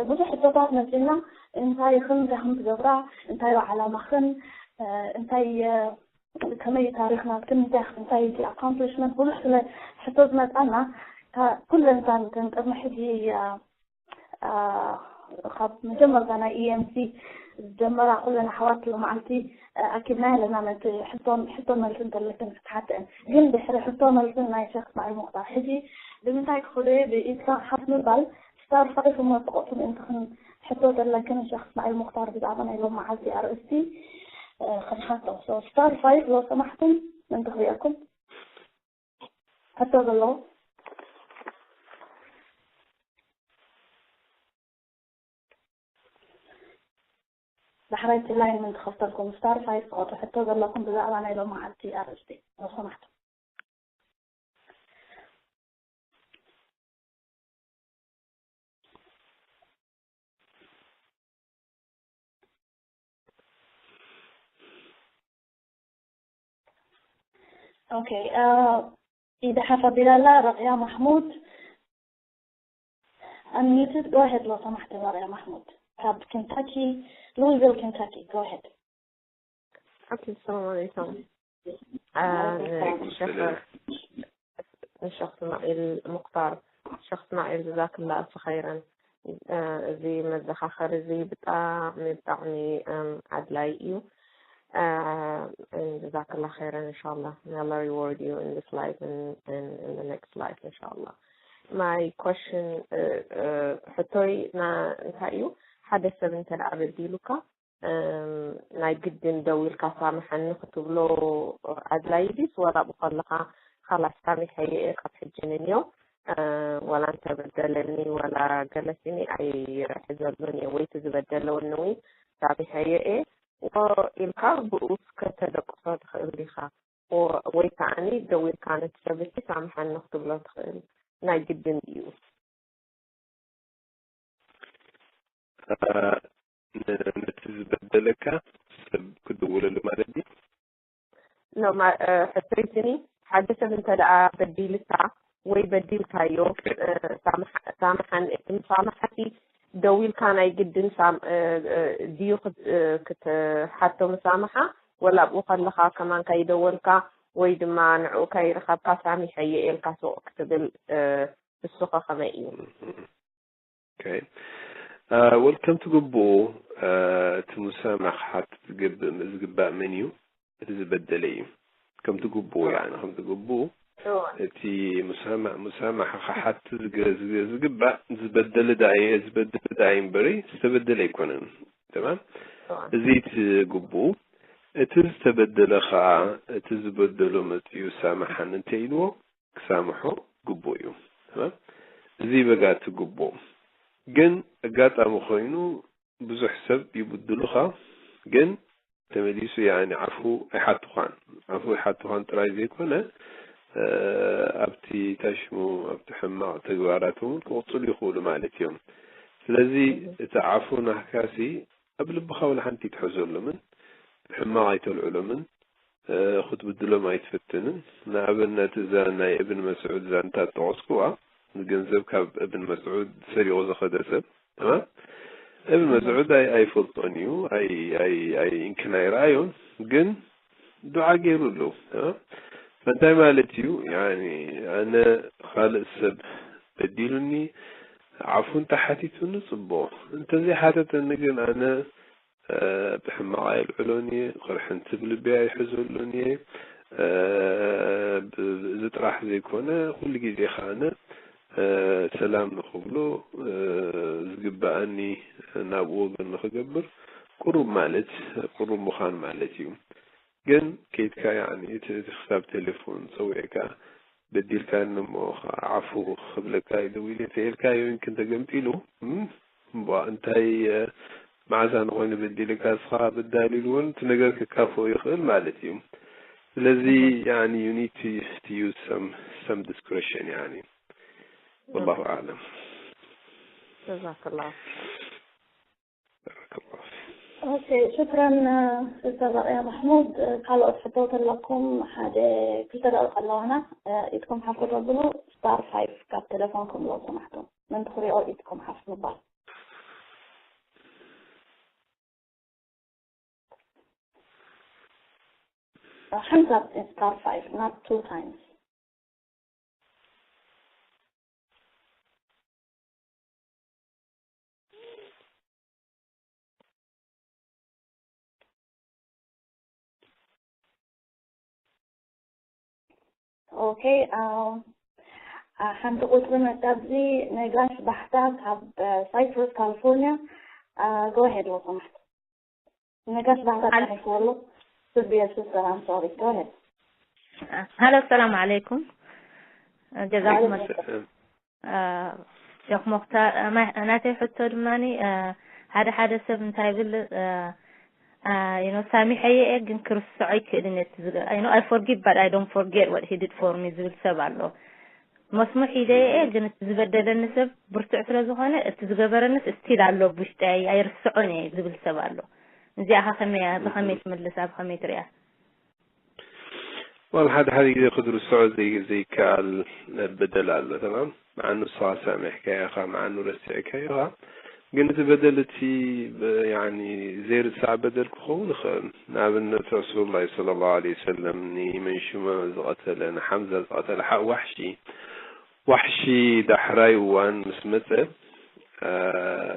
ብዙሕ ሕቶታት መፂና። እንታይ ኢኽን እንታይ ከም ትገብራ እንታይ ዓላማኽን እንታይ ከመይ ታሪኽና ግን እንታይ እንታይ ኣካምፕሊሽመንት ብዙሕ ስለ ሕቶ ዝመፃና ኩለን እተን ቅድሚ ሕጂ ካብ መጀመርታ ናይ ኢኤምሲ ዝጀመራ ኩለን ኣሕዋት ሎመዓልቲ ኣኪብና ኣለና። ነቲ ሕቶን ሕቶ መልስን ተለክን ክትሓተን ግን ድሕሪ ሕቶ መልስን ናይ ሸክ እስማዒል ሙክታር ሕጂ ብምንታይ ክኽዶ ብኢድካ ሓፍ ምባል ስታር ፋይፍ እሞ ተቆጥም እንተ ክን ሕቶ ተለክን ሸክ እስማዒል ሙክታር ብዛዕባ ናይ ሎም መዓልቲ ኣርእስቲ ክንሓቶ ስታር ፋይፍ ሎ ሰማሕኩም ምንተ ክሪአኩም ሕቶ ዘለዎ ዳሕራይ እቲ ላይን ምን ክኸፍተልኩም ስታር ፋይፍ ፍቐዱ። ሕቶ ዘለኩም ብዛዕባ ናይ ሎማዓልቲ ኣርእስቲ። ሰማሕቱ። ኦኬ፣ ኢዳ ሓፍ ኣቢላ ኣላ። ረቕያ ማሕሙድ፣ unmuted. Go ahead. ሎ ሰማሕቲ፣ ረቕያ ማሕሙድ ካብ ኬንታኪ፣ ሉዊቪል ኬንታኪ። Go ahead. ኦኬ፣ ሰላም ዓለይኩም። ንሸኽ እስማዒል ሙክታር፣ ሸኽ እስማዒል፣ ጀዛክላ ኣልፍ ኸይረን። እዚ መዘኻኸሪ እዚ ብጣዕሚ ብጣዕሚ ኣድላይ እዩ። ጀዛክላ ኸይረን። ኢንሻላህ፣ may Allah reward you in this life and, and in the next life, ኢንሻላህ። My question, ሕቶይ እንታይ እዩ? ሓደ ሰብ እንተ ደኣ በዲሉካ ናይ ግድን ደዊልካ ሳምሓኒ ክትብሎ ኣድላይ ድዩስ፣ ዋላ ብኡ ከለኻ ኻላስ ሳሚሐዮ እየ ካብ ሕጂ ንንየው፣ ዋላ እንተበደለኒ ዋላ ገለ ሲኒ ኣይሕዘሉን እየ፣ ወይ እቲ ዝበደለ ወኒ እውን ሳሚሐዮ እየ ኢልካ ብኡ እስከ ተደቅሶ ትኽእል ዲኻ? ወይ ከዓኒ ደዊልካ ነቲ ሰብ እቲ ሳምሓኒ ክትብሎ ትኽእል ናይ ግድን ድዩ? ነቲ ዝበደለካ ሰብ ክድውለሉ ማለት ድዩ? ኖ፣ ሕቶይትኒ ሓደ ሰብ እንተ ደኣ በዲልካ ወይ በዲልካዮ ሳምሓን እቲ ምሳማሓቲ ደዊልካ ናይ ግድን ድዩ ክትሓቶ ምሳማሓ፣ ወላ ኣብኡ ከለኻ ከማን ከይደወልካ ወይ ድማ ንዕኡ ከይረኸብካ ሳሚሐዮ ኢልካ ስቕ ክትብል እሱኸ ከመይ እዩ? ወል ከምቲ ግቡኡ እቲ ሙሳማ ክሓትት ዝግባእ መን እዩ? እቲ ዝበደለ እዩ። ከምቲ ግቡኡ ያኒ ከምቲ ግቡኡ እቲ ሙሳማ ሙሳማ ክሓትት ዝግባእ ዝበደለ ዳኣ ዝበደለ ዳኣ እምበሪ ዝተበደለ ኣይኮነን። ተማም። እዚ እቲ ግቡኡ። እቲ ዝተበደለ ከዓ እቲ ዝበደሎ መፂኡ ሳምሓኒ እንተኢልዎ ክሳምሖ ግቡእ እዩ። እዚ በጋቲ ግቡእ ግን ኣጋጣሚ ኮይኑ ብዙሕ ሰብ ይብድሉኻ ግን ተመሊሱ ያኒ ዓፉ ኣይሓቱኻን። ዓፉ ኣይሓቱኻን ጥራይ ዘይኮነ ኣብቲ ታሽሙ ኣብቲ ሕማቕ ተግባራት እውን ክቕፅሉ ይኽእሉ ማለት እዮም። ስለዚ እቲ ዓፉ ናህካሲ ኣብ ልብኻ ወላ ሓንቲ ኣይትሕዘሎምን፣ ብሕማቕ ኣይተልዕሎምን፣ ክትብድሎም ኣይትፈትንን። ንኣብነት እዛ ናይ እብን መስዑድ ዛንታ ዝጠቐስኩዋ ንገንዘብ ካብ እብን መስዑድ ሰሪቑ ዝኸደ ሰብ እብን መስዑድ ኣይፈልጦን እዩ፣ ኣይንክን ኣይረኣዮን፣ ግን ዱዓ ገይሩ ኣሎ። እንታይ ማለት እዩ? ያኒ ኣነ ካልእ ሰብ በዲሉኒ ዓፉ እንተሓቲቱኒ ፅቡቕ፣ እንተዘይሓተተኒ ግን ኣነ ብሕማቕ ኣይልዕሎን እየ፣ ቅርሕንቲ ብልበይ ኣይሕዘሉን እየ፣ እዚ ጥራሕ ዘይኮነ ኩሉ ግዜ ከኣነ ሰላም ንኽብሎ ዝግበኣኒ ናብኡ ወገን ንኽገብር ቁሩብ ማለት ቁሩብ ምዃን ማለት እዩ። ግን ከይድካ ያኒ እቲ እቲ ክሳብ ቴሌፎን ጸዊዕካ በዲልካኒ እሞ ዓፉ ክብለካ እዩ ደዊለ ተኢልካዮ ይንክን ተገምጢሉ እምቧ እንታይ መዓዛ ንኾይኑ በዲልካ እስኻ በዳሊ ኢልዎን እቲ ነገር ክካፍኦ ይኽእል ማለት እዩ። ስለዚ ያኒ you need to, to use some, some discretion ያኒ ወላሁ ኣዕለም። ጀዛከላሁ። ኦኬ ሽክረን ኡስታዝ ረቅያ ማሕሙድ። ካልኦት ሕቶት ኣለኩም ሓደ ክልተ ደቂቃ ኣለዋና። ኢድኩም ሓፍ ተብሉ ስታር ፋይፍ ካብ ቴሌፎንኩም ሎ ሰማሕቶም ምእንቲ ክሪኦ ኢድኩም ሓፍ ምባል። ሓንሳብ ስታር ፋይፍ not two times. ኦኬ ሓንቲ ቁፅሪ መጣ ኣብዚ ነጋሽ ባሕታ ካብ ሳይፕረስ ካሊፎርኒያ። ጎ ኣሄድ ወሰማሕት ነጋሽ ባሕታ ተጻሒፍዎ ኣሎ። ስብ የሱስ ሰላም ሶሪ ጎ ኣሄድ። ሃሎ ሰላም ዓለይኩም። ጀዛኩም ሸክ ሙክታር ናተይ ሕቶ ድማ ሓደ ሓደ ሰብ እንታይ ይብል you know ሳሚሐየ እየ ግን ክርስዖ ኣይክእልን እየ። I know I forgive but I don't forget what he did for me ዝብል ሰብ ኣሎ። መስሙሕ ኢለ እየ ግን እቲ ዝበደለኒ ሰብ ብርቱዕ ስለ ዝኾነ እቲ ዝገበረንስ still ኣሎ ኣብ ውሽጠይ ኣይርስዖን እየ ዝብል ሰብ ኣሎ። እዚኣ ከ ከመይ እያ? ብኸመይ ትምልሳ? ብኸመይ ትሪኣ? ዋል ሓደ ሓደ ግዜ ክትርስዖ ዘይከኣል በደል ኣሎ። ተማም መዓኑ ንስኻ ሳሚሕካዮ ኢኻ፣ መዓኑ ረሲዕካዮ ኢኻ። ግን እቲ በደል እቲ ያኒ ዘይርሳዕ በደል ክኸውን ይኽእል። ንኣብነት ረሱሉላህ ሰለላሁ ዐለይሂ ወሰለም ንመን ሽመ ዝቐተለ፣ ንሓምዛ ዝቐተለ፣ ሓ- ዋሕሺ ዋሕሺ ዳሕራይ እዋን ምስ መጸ፣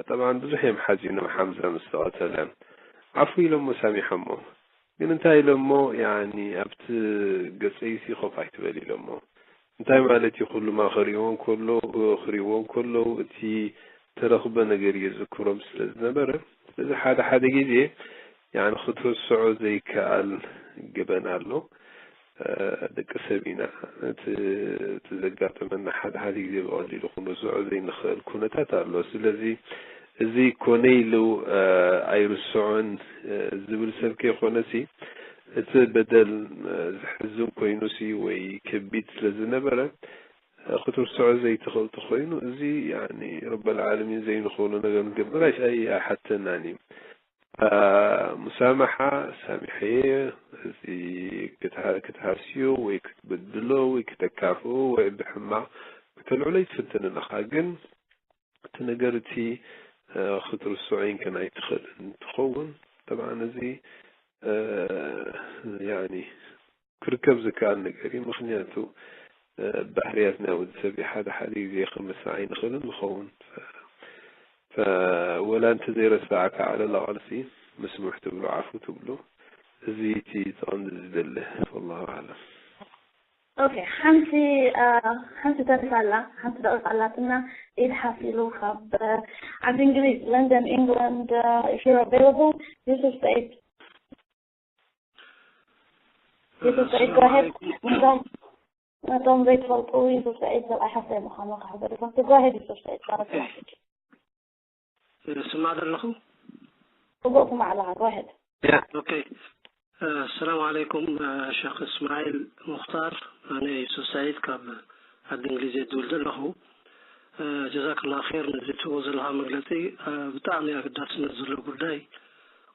ጠብዓን ብዙሕ እዮም ሓዚኖም። ሓምዛ ምስ ተቐተለ ዓፉ ኢሎሞ ሳሚሖሞ። ግን እንታይ ኢሎሞ ያኒ ኣብቲ ገጸይሲ ኮፍ ኣይትበል ኢሎሞ። እንታይ ማለት እዩ? ኩሉማ ክሪእዎ እንከሎ ክሪእዎ እንከሎ እቲ ተረኽበ ነገር የዝክሮም ስለ ዝነበረ፣ ስለዚ ሓደ ሓደ ግዜ ያኒ ክትርስዖ ዘይከኣል ገበን ኣሎ። ደቂ ሰብ ኢና። እቲ ዘጋጥመና ሓደ ሓደ ግዜ ብቐሊሉ ክንርስዖ ዘይንኽእል ኩነታት ኣሎ። ስለዚ እዚ ኮነ ኢሉ ኣይርስዖን ዝብል ሰብ ከይኮነሲ፣ እቲ በደል ዘሕዝን ኮይኑሲ ወይ ከቢድ ስለ ዝነበረ ክትርስዖ ዘይትኽእል ተኾይኑ፣ እዚ ያኒ ረበል ዓለሚን ዘይንኽእሎ ነገር ንገብር ኣይሓተናን እዩ። ሙሳማሓ ሳሚሐየ፣ እዚ ክትሃስዮ ወይ ክትበድሎ ወይ ክተካፍኦ ወይ ብሕማቕ ክተልዕሎ ኣይትፍትንን ኢኻ። ግን እቲ ነገር እቲ ክትርስዖ ይንከን ኣይትኽእልን እንትኸውን፣ ጠብዓን እዚ ያኒ ክርከብ ዝከኣል ነገር እዩ። ምኽንያቱ ባህርያት ናይ ወዲ ሰብ ሓደ ሓደ ግዜ ክምስዕ ኣይንኽእልን ንኸውን። ወላ እንተ ዘይረሳዕካ ዓለላ ቃልሲ ምስሙሕ ትብሎ ዓፉ ትብሎ። እዚ እቲ እቲ ቀንዲ ዝደለ። ወላሁ ኣዕለም። ኦኬ፣ ሓንቲ ሓንቲ ተሪፋ ኣላ፣ ሓንቲ ደቂቃ ኣላትና። ኢድ ሓፍ ኢሉ ካብ ዓዲ እንግሊዝ ለንደን ኢንግላንድ፣ if you're available ዩሱፍ ሰዒድ። ዩሱፍ ሰዒድ go ahead። ነቶም ዘይትፈልጡ ዩሱፍ ሰዒድ ሰብኣይ ሓፍተይ ምዃኑ ክሕብር ይፈቱ። Go ahead ዩሱፍ ሰዒድ። ስማዕ ዘለኹ ጽቡቕ ስማዕ ኣለኻ። Go ahead። ኦኬ። ሰላም ዓለይኩም ሸኽ እስማዒል ሙኽታር፣ ኣነ ዩሱፍ ሰዒድ ካብ ዓዲ እንግሊዝ እየ ዝድውል ዘለኹ። ጀዛክላ ኸይር ነዚ ትህቦ ዘለኻ መግለጺ፣ ብጣዕሚ ኣገዳስነት ዘለዎ ጉዳይ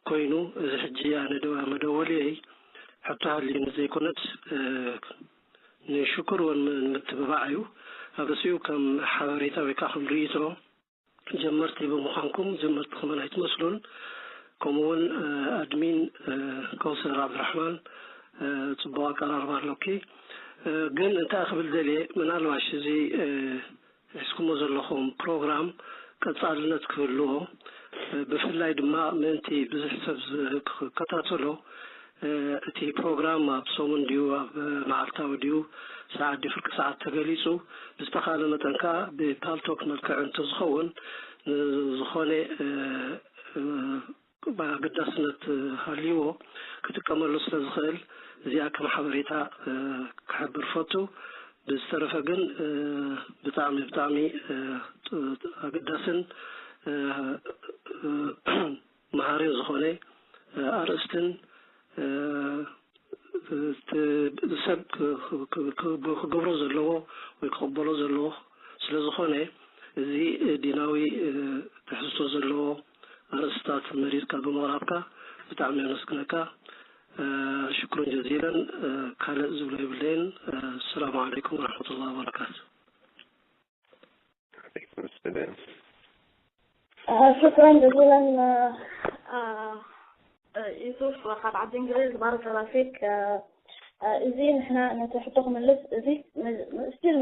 ኮይኑ፣ እዚ ሕጂ ኣነ ደዋ መደወልየይ ሕቶ ሃልዩኒ ዘይኮነስ ንሽኩር ወን ንምትብባዕ እዩ። ኣብ ርእሲኡ ከም ሓበሬታ ወይ ከዓ ከም ርእይቶ ጀመርቲ ብምዃንኩም ጀመርቲ ከማን ኣይትመስሉን። ከምኡ እውን ኣድሚን ከውሰር ዓብድራሕማን ፅቡቕ ኣቀራርባ ኣሎኪ። ግን እንታይ ክብል ደልየ ምናልባሽ እዚ ሒዝኩሞ ዘለኹም ፕሮግራም ቀፃልነት ክህልዎ ብፍላይ ድማ ምእንቲ ብዙሕ ሰብ ክከታተሎ እቲ ፕሮግራም ኣብ ሰሙን ድዩ ኣብ መዓልታዊ ድዩ ሰዓት ድዩ ፍርቂ ሰዓት ተገሊፁ ብዝተኻለ መጠን ከዓ ብፓልቶክ መልክዕ እንተዝኸውን ዝኾነ ኣገዳስነት ሃልይዎ ክጥቀመሉ ስለ ዝኽእል እዚኣ ከም ሓበሬታ ክሕብር ፈቱ። ብዝተረፈ ግን ብጣዕሚ ብጣዕሚ ኣገዳስን መሃርን ዝኾነ ኣርእስትን ሰብ ክገብሮ ዘለዎ ወይ ክቕበሎ ዘለዎ ስለ ዝኾነ እዚ ዲናዊ ትሕዝቶ ዘለዎ ኣርእስታት መሪፅካ ብምቕራብካ ብጣዕሚ የመስግነካ። ሽኩረን ጀዚለን። ካልእ ዝብሎ የብለይን። ሰላሙ ዓለይኩም ወረሕመቱላሂ ወበረካቱ። ዓለይኩም ሰላም። ሽኩረን ጀዚለን ዩሱፍ ካብ ዓዲ እንግሊዝ ባረከላ ፊክ። እዚ ንሕና ነቲ ሕቶ ክምልስ እዚ ስቲል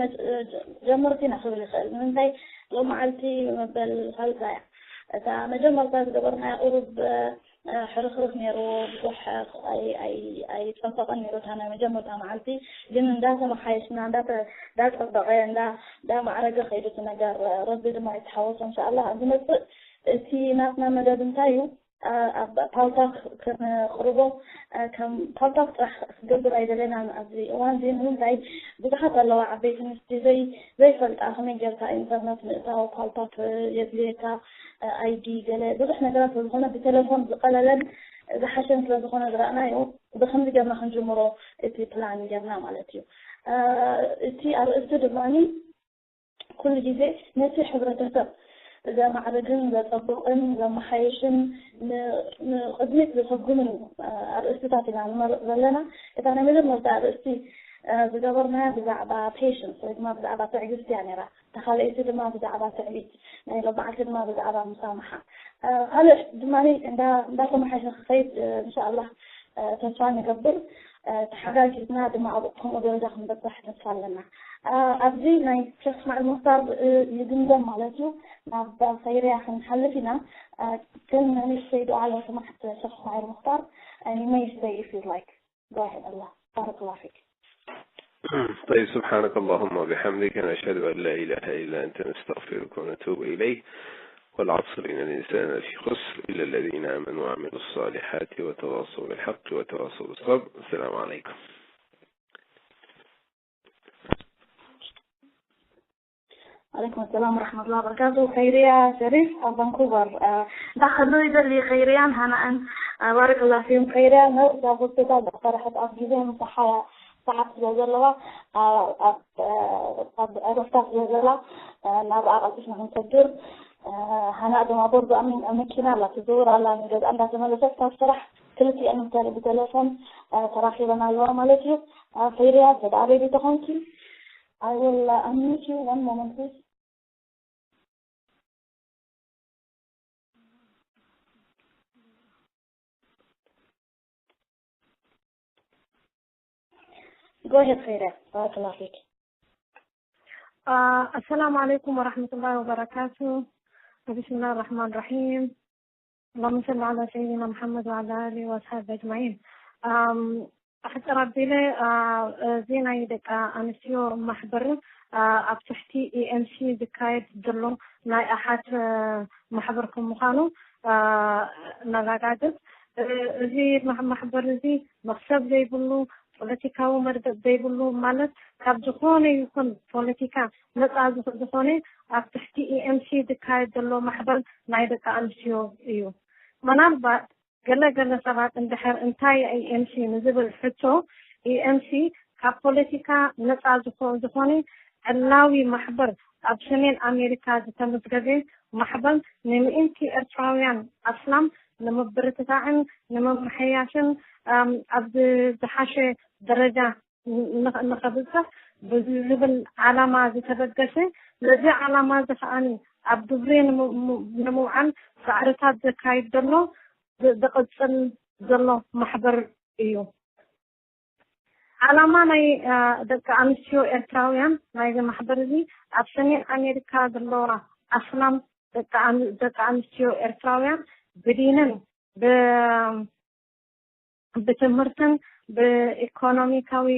ጀመርቲ ኢና ክብል ይኽእል። ንምንታይ ሎም መዓልቲ መበል ሳልሳ እያ እታ መጀመርታ ዝገበርናያ ቁሩብ ሕርኽርኽ ነይርዎ ብዙሕ ኣይፀበቐን ነይሩ እታ ናይ መጀመርታ መዓልቲ። ግን እንዳተመሓየሽና እንዳፀበቐ እንዳማዕረገ ከይዱ እቲ ነገር። ረቢ ድማ ይተሓወሶ እንሻኣላ። ኣብ ዝመፅእ እቲ ናትና መደብ እንታይ እዩ ኣብ ፓልታክ ከነቕርቦ ከም ፓልታክ ጥራሕ ክገብር ኣይደለናን ኣብዚ እዋን እዚ። ንምንታይ ብዙሓት ኣለዋ ዓበይቲ ምስቲ ዘይ ዘይፈልጣ ከመይ ጌርካ ኢንተርነት ምእታው ፓልታክ የድልየካ ኣይዲ ገለ ብዙሕ ነገራት ስለዝኾነ ብቴሌፎን ዝቐለለን ዝሓሸን ስለ ዝኾነ ዝረኣናዮ፣ ብኸምዚ ጌርና ክንጅምሮ እቲ ፕላን ጌርና ማለት እዩ። እ፣ እቲ ኣርእስቲ ድማ ኩሉ ግዜ ነቲ ሕብረተሰብ ዘማዕርግን ዘጸብቕን ዘመሓየሽን ን-፣ ንቕድሚት ዘሰጉምን፣ እ፣ ኣርእስትታት ኢና ንመርጽ ዘለና። እታ ናይ መጀመርታ ኣርእስቲ፣ እ፣ ዝገበርናያ ብዛዕባ ፔሽንስ ወይ ድማ ብዛዕባ ትዕግስቲ እያ ነይራ። እታ ካልኣይቲ ድማ ብዛዕባ ትዕቢት፣ ናይ ሎማዓልቲ ድማ ብዛዕባ ምሳማሓ። እ፣ ካልእ ድማ እንዳ-፣ እንዳተመሓየሸ ክኸይድ፣ እ፣ እንሻኣላህ፣ እ፣ ተስፋ ንገብር። እ፣ ተሓጋጊዝና ድማ ኣብ ከምኡ ደረጃ ክንበጽሕ ተስፋ ኣለና። እ፣ ኣብዚ ናይ ሸኽ እስማዒል ሙኽታር፣ እ፣ ይግምገም ማለት እዩ። ናብ ኸይርያ ክንሓልፍ ኢና። እ፣ ግን ንእሽተይ ዱዓ ለስማዕት ሸኽ እስማዒል ሙኽታር፣ and you may say if you like. Go ahead, Allah. بارك الله فيك. طيب، سبحانك اللهم وبحمدك، نشهد أن لا إله إلا أنت، نستغفرك ونتوب إليك. والعصر، إن الإنسان لفي خسر، إلا الذين آمنوا وعملوا الصالحات وتواصوا بالحق وتواصوا بالصبر. السلام عليكم. عليكم السلام ورحمة الله وبركاته. خيرية شريف، أو فانكوفر. آه، دخلوا يدلي خيرية، هنا أن، آه، بارك الله فيهم. خيرية، نرجع في الكتاب، اقترحت أفضل مساحة ساعات زلزلة، آه، آه، آه، رفتات زلزلة، آه، نار أغلق اسمها نسجل. آه، هنا دم أبور بأمين أمكينة لا تزور على نجد أن تتملسك تصرح كل شيء أن تلي بتلفون، آه، تراخي لنا اليوم عليك. آه، خيرية، زد أبي بتخونكي. I will, uh, unmute you. One moment, please. Go ahead, خيرية. بارك الله فيك. آه، السلام عليكم ورحمة الله وبركاته. بسم الله الرحمن الرحيم. اللهم صل على سيدنا محمد وعلى آله وأصحابه أجمعين. ኣም፣ ኣሕጽር ኣቢለ፣ ኣ፣ እዚ ናይ ደቂ ኣንስትዮ ማሕበር፣ ኣ፣ ኣብ ትሕቲ ኢ ኤም ሲ ዝካየድ ዘሎ ናይ ኣሓት፣ እ፣ ማሕበር ከም ምዃኑ፣ ኣ፣ ነረጋግጽ። እ፣ እዚ ማሕ-፣ ማሕበር እዚ መኽሰብ ዘይብሉ፣ ፖለቲካዊ መርገጽ ዘይብሉ፣ ማለት ካብ ዝኾነ ይኹን ፖለቲካ ነጻ ዝኽ-፣ ዝኾነ ኣብ ትሕቲ ኢ ኤም ሲ ዝካየድ ዘሎ ማሕበር ናይ ደቂ ኣንስትዮ እዩ። ምናልባት ገለ ገለ ሰባት እንድሕር እንታይ ኢ ኤም ሲ ንዝብል ሕቶ፣ ኢ ኤም ሲ ካብ ፖለቲካ ነጻ ዝኾ-፣ ዝኾነ ዕላዊ ማሕበር፣ ኣብ ሰሜን ኣሜሪካ ዝተመዝገበ ማሕበር፣ ንምእንቲ ኤርትራውያን ኣስላም ንምብርትታዕን ንምምሕያሽን፣ ኣም፣ ኣብ ዝ-፣ ዝሓሸ ደረጃ ን-፣ ንኽ-፣ ንኸብጽሕ ብዝብል ዓላማ ዝተበገሰ፣ ነዚ ዓላማ እዚ ከኣ ኣብ ግብሪ ንሙ-፣ ሙ-፣ ንምውዓል ጻዕርታት ዘካይድ ዘሎ ዝ-፣ ዝቕጽል ዘሎ ማሕበር እዩ። ዓላማ ናይ፣ አ፣ ደቂ ኣንስትዮ ኤርትራውያን ናይዚ ማሕበር እዚ ኣብ ሰሜን ኣሜሪካ ዘለዋ ኣስላም ደቂ ኣን-፣ ደቂ ኣንስትዮ ኤርትራውያን ብዲንን ብ-፣ ብትምህርትን ብኢኮኖሚካዊ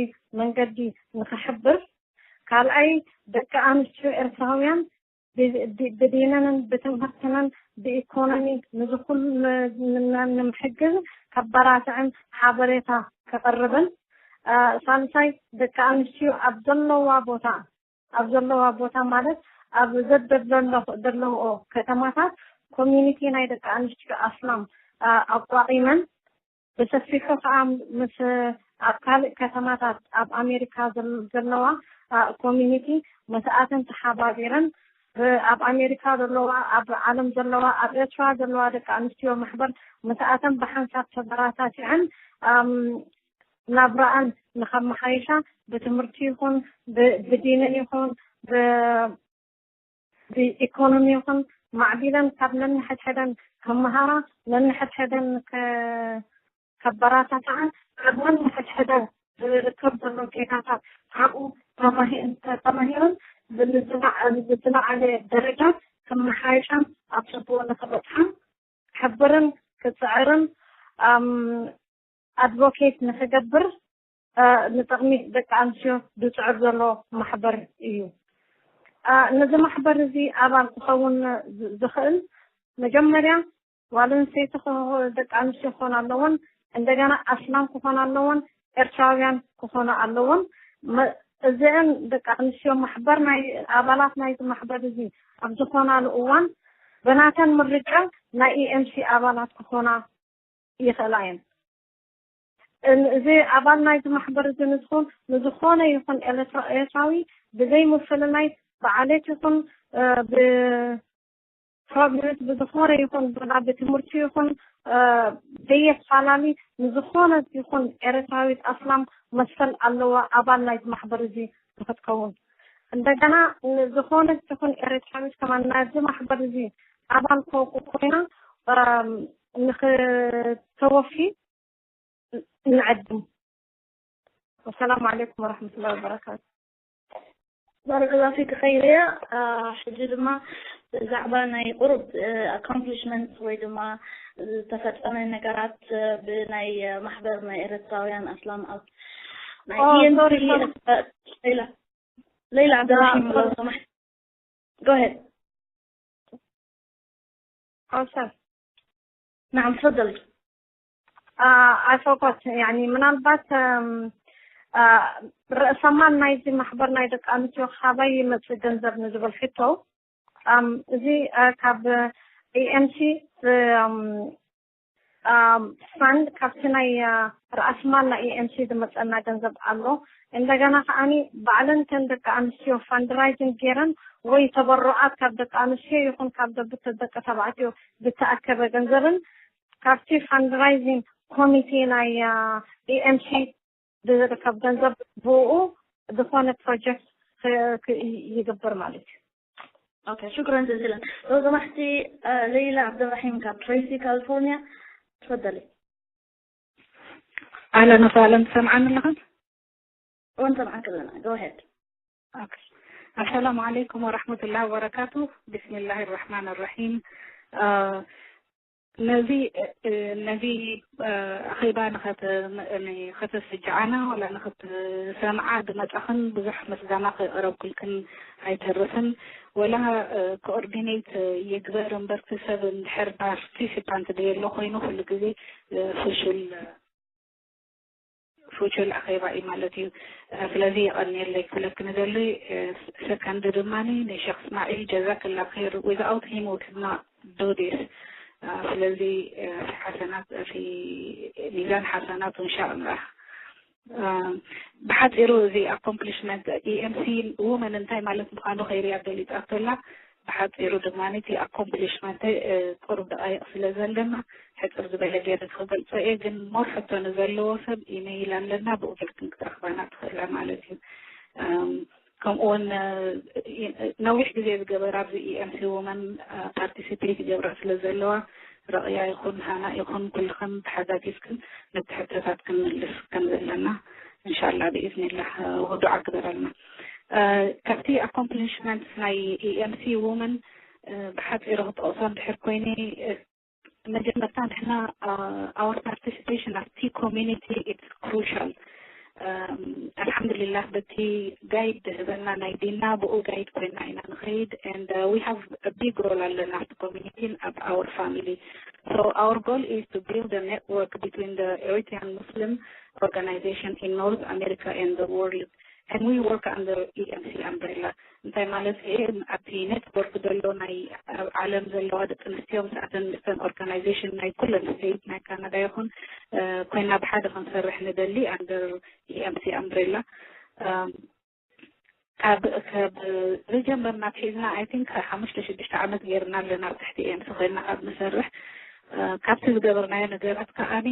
መንገዲ ንኽሕብር፣ ካልኣይ ደቂ ኣንስትዮ ኤርትራውያን ብ-፣ ብ-፣ ብዲነንን ብትምህርትንን ብኢኮኖሚ ንዝኹል-፣ ን-፣ ን-፣ ንምሕግዝ ከበራትዕን ሓበሬታ ከቕርብን፣ አ፣ ሳልሳይ ደቂ ኣንስትዮ ኣብ ዘለዋ ቦታ፣ ኣብ ዘለዋ ቦታ ማለት ኣብ ዘደብለሎ-፣ ዘለውኦ ከተማታት ኮሚኒቲ ናይ ደቂ ኣንስትዮ ኣስላም፣ አ፣ ኣቋቒመን ብሰፊሑ ከኣ ምስ ኣብ ካልእ ከተማታት ኣብ ኣሜሪካ ዘል-፣ ዘለዋ፣ አ፣ ኮሚኒቲ ምስኣተን ተሓባቢረን፣ ብ-፣ ኣብ ኣሜሪካ ዘለዋ፣ ኣብ ዓለም ዘለዋ፣ ኣብ ኤርትራ ዘለዋ ደቂ ኣንስትዮ ማሕበር ምስኣተን ብሓንሳብ ተበራታቲዐን፣ ኣም፣ ናብራኣን ንኸመሓይሻ ብትምህርቲ ይኹን ብ-፣ ብዲነን ይኹን ብ-፣ ብኢኮኖሚ ይኹን ማዕቢለን ካብ ነንሕድሕደን ክመሃራ፣ ነንሕድሕደን ከ-፣ ከበራታትዓ፣ ካብ ነንሕድሕደን ዝርከብ ዘሎ ጌጋታት ካብኡ ተማሂ-፣ ተማሂረን ዝለዓለ ደረጃ ክመሓየሻን ኣብ ጽቡቕ ንኽበጽሓን ክሕብርን ክጽዕርን፣ ኣም፣ ኣድቮኬት ንኽገብር፣ እ፣ ንጥቕሚ ደቂ ኣንስትዮ ዝጽዕር ዘሎ ማሕበር እዩ። እ፣ ነዚ ማሕበር እዚ ኣባል ክኸውን ዝ-፣ ዝኽእል መጀመርያ ጓል ኣንስተይቲ ክኾ-፣ ደቂ ኣንስትዮ ክኾና ኣለወን፣ እንደገና ኣስላም ክኾና ኣለወን፣ ኤርትራውያን ክኾና ኣለወን። መ-፣ እዚአን ደቂ ኣንስትዮ ማሕበር ናይ፣ ኣባላት ናይዚ ማሕበር እዚ ኣብ ዝኾናሉ እዋን ብናተን ምርጫ ናይ ኢ ኤም ሲ ኣባላት ክኾና ይኽእላ እየን። እዚ ኣባል ናይዚ ማሕበር እዚ ንዝኾን ንዝኾነ ይኹን ኤርትራዊ ብዘይ ምፍልላይ ብዓሌት ይኹን ብፕሮቪንስ ብዝኾነ ይኹን ብትምህርቲ ይኹን ዘየፈላለ ንዝኾነት ይኹን ኤርትራዊት ኣስላም መሰል ኣለዋ ኣባል ናይዚ ማሕበር እዚ ንክትከውን። እንደገና ዝኾነት ይኹን ኤርትራዊት ከማን ናይዚ ማሕበር እዚ ኣባል ኮይና ንክተወፊ ንዕድም። ወሰላሙ ዓለይኩም ወረሕመቱላሂ ወበረካቱ። ባረከላሁ ፊክ ኸይርያ። ሕጂ ድማ ብዛዕባ ናይ ቁሩብ ኣኮምፕሊሽመንት ወይ ድማ ዝተፈጸመ ነገራት ብናይ ማሕበር ናይ ኤርትራውያን ኣስላም ኣብ ናይ ኢኤምሲ ሌላ ሌላ ዓብደልራሒም ሎ ሰማሕ go ahead أوسف نعم تفضلي I forgot يعني ምናልባት ርእሰማል ናይዚ ማሕበር ናይ ደቂ ኣንስትዮ ካባይ ይመፅእ ገንዘብ ንዝብል ሕቶ እዚ ካብ ኢኤምሲ ፋንድ ካብቲ ናይ ርኣስማል ናይ ኢኤምሲ ዝመፀና ገንዘብ ኣሎ። እንደገና ከዓኒ ባዕለን ተን ደቂ ኣንስትዮ ፋንድራይዚንግ ገይረን ወይ ተበሩዓት ካብ ደቂ ኣንስትዮ ይኹን ካብ ደቂ ተባዕትዮ ዝተኣከበ ገንዘብን ካብቲ ፋንድራይዚንግ ኮሚቴ ናይ ኢኤምሲ ዝርከብ ገንዘብ ብኡ ዝኾነ ፕሮጀክት ይግበር ማለት እዩ። ኦኬ ሽክረን ጀዚለን። ሮዛ ማሕቲ ሌላ ዓብደራሒም ካብ ትሬሲ ካሊፎርኒያ ትፈደሊ። ኣህለን ወሳህለን ትሰምዓኒ ኣለኽን? እወ ንሰምዓኪ ኣለና። Go ahead. ኣሰላሙ ዓለይኩም ወራህመቱላሂ ወበረካቱ። ቢስሚላሂ ራሕማን ራሒም። ነዚ ነዚ ኣኼባ ንኸተስጅዓና ወላ ንኽትሰምዓ ዝመጻኽን ብዙሕ ምስጋና ከቕረብኩልክን ኣይተርፍን። ወላ ኮኦርዲኔት ይግበር እምበርቲ ሰብ እንድሕር ፓርቲሲፓንት ደየሎ ኮይኑ ኩሉ ግዜ ፍሹል ፍቹል ኣኼባ እዩ ማለት እዩ። ስለዚ የቐንየለይ ክብለክ ንደሊ። ሰከንድ ድማ ንሸክ እስማዒል ጀዛክላ ር without him we could not do this። ስለዚ ሓሰናት ሚዛን ሓሰናት እንሻ ኣላህ። ብሓፂሩ እዚ ኣኮምፕሊሽመንት ኢኤምሲ ውመን እንታይ ማለት ምዃኑ ከይርያ ገሊፃቶላ። ብሓፂሩ ድማ እቲ ኣኮምፕሊሽመንት ቁሩብ ደቃይቕ ስለ ዘለና ሕፅር ዝበለ ገይረ ክገልፆ እየ። ግን ሞር ሕቶ ንዘለዎ ሰብ ኢመይል ኣለና፣ ብኡ ጌርክን ክትረኽባና ትኽእላ ማለት እዩ። ከምኡ እውን ነዊሕ ግዜ ዝገበራ ኣብዚ ኢኤምሲ ውመን ፓርቲሲፔት ይገብራ ስለ ዘለዋ ረቕያ ይኹን ሃና ይኹን ኩልኽን ተሓጋጊዝክን ነቲ ሕቶታት ክንምልስ ከም ዘለና እንሻላ ብኢዝኒላህ ውዱዕ ኣግበረልና። ካብቲ ኣኮምፕሊሽመንትስ ናይ ኢኤምሲ ውመን ብሓፂሩ ክጠቕሶ እንድሕር ኮይነ መጀመርታ ንሕና our participation ኣብቲ community it's crucial። ኣልሓምዱሊላህ በቲ ጋይድ ዝህበና ናይ ዲንና ብኡ ጋይድ ኮይና ኢና ንኸይድ and we have a big role ኣለና ኣብቲ community ን ኣብ our family. So our goal is to build a network between the Eritrean Muslim organization in North America and the world and we work under EMC umbrella. እንታይ ማለት እየ ኣብቲ ኔትወርክ ዘሎ ናይ ኣብ ዓለም ዘለዋ ደቂ ኣንስትዮ ምስኣተን ምስተን ኦርጋናይዜሽን ናይ ኩለን ስቴት ናይ ካናዳ ይኹን ኮይና ብሓደ ክንሰርሕ ንደሊ under EMC umbrella። ካብ ካብ ዝጀመርና ኣትሒዝና I think ሓሙሽተ ሽዱሽተ ዓመት ገይርና ኣለና ኣብ ትሕቲ EMC ኮይና ኣብ ንሰርሕ። ካብቲ ዝገበርናዮ ነገራት ከዓኒ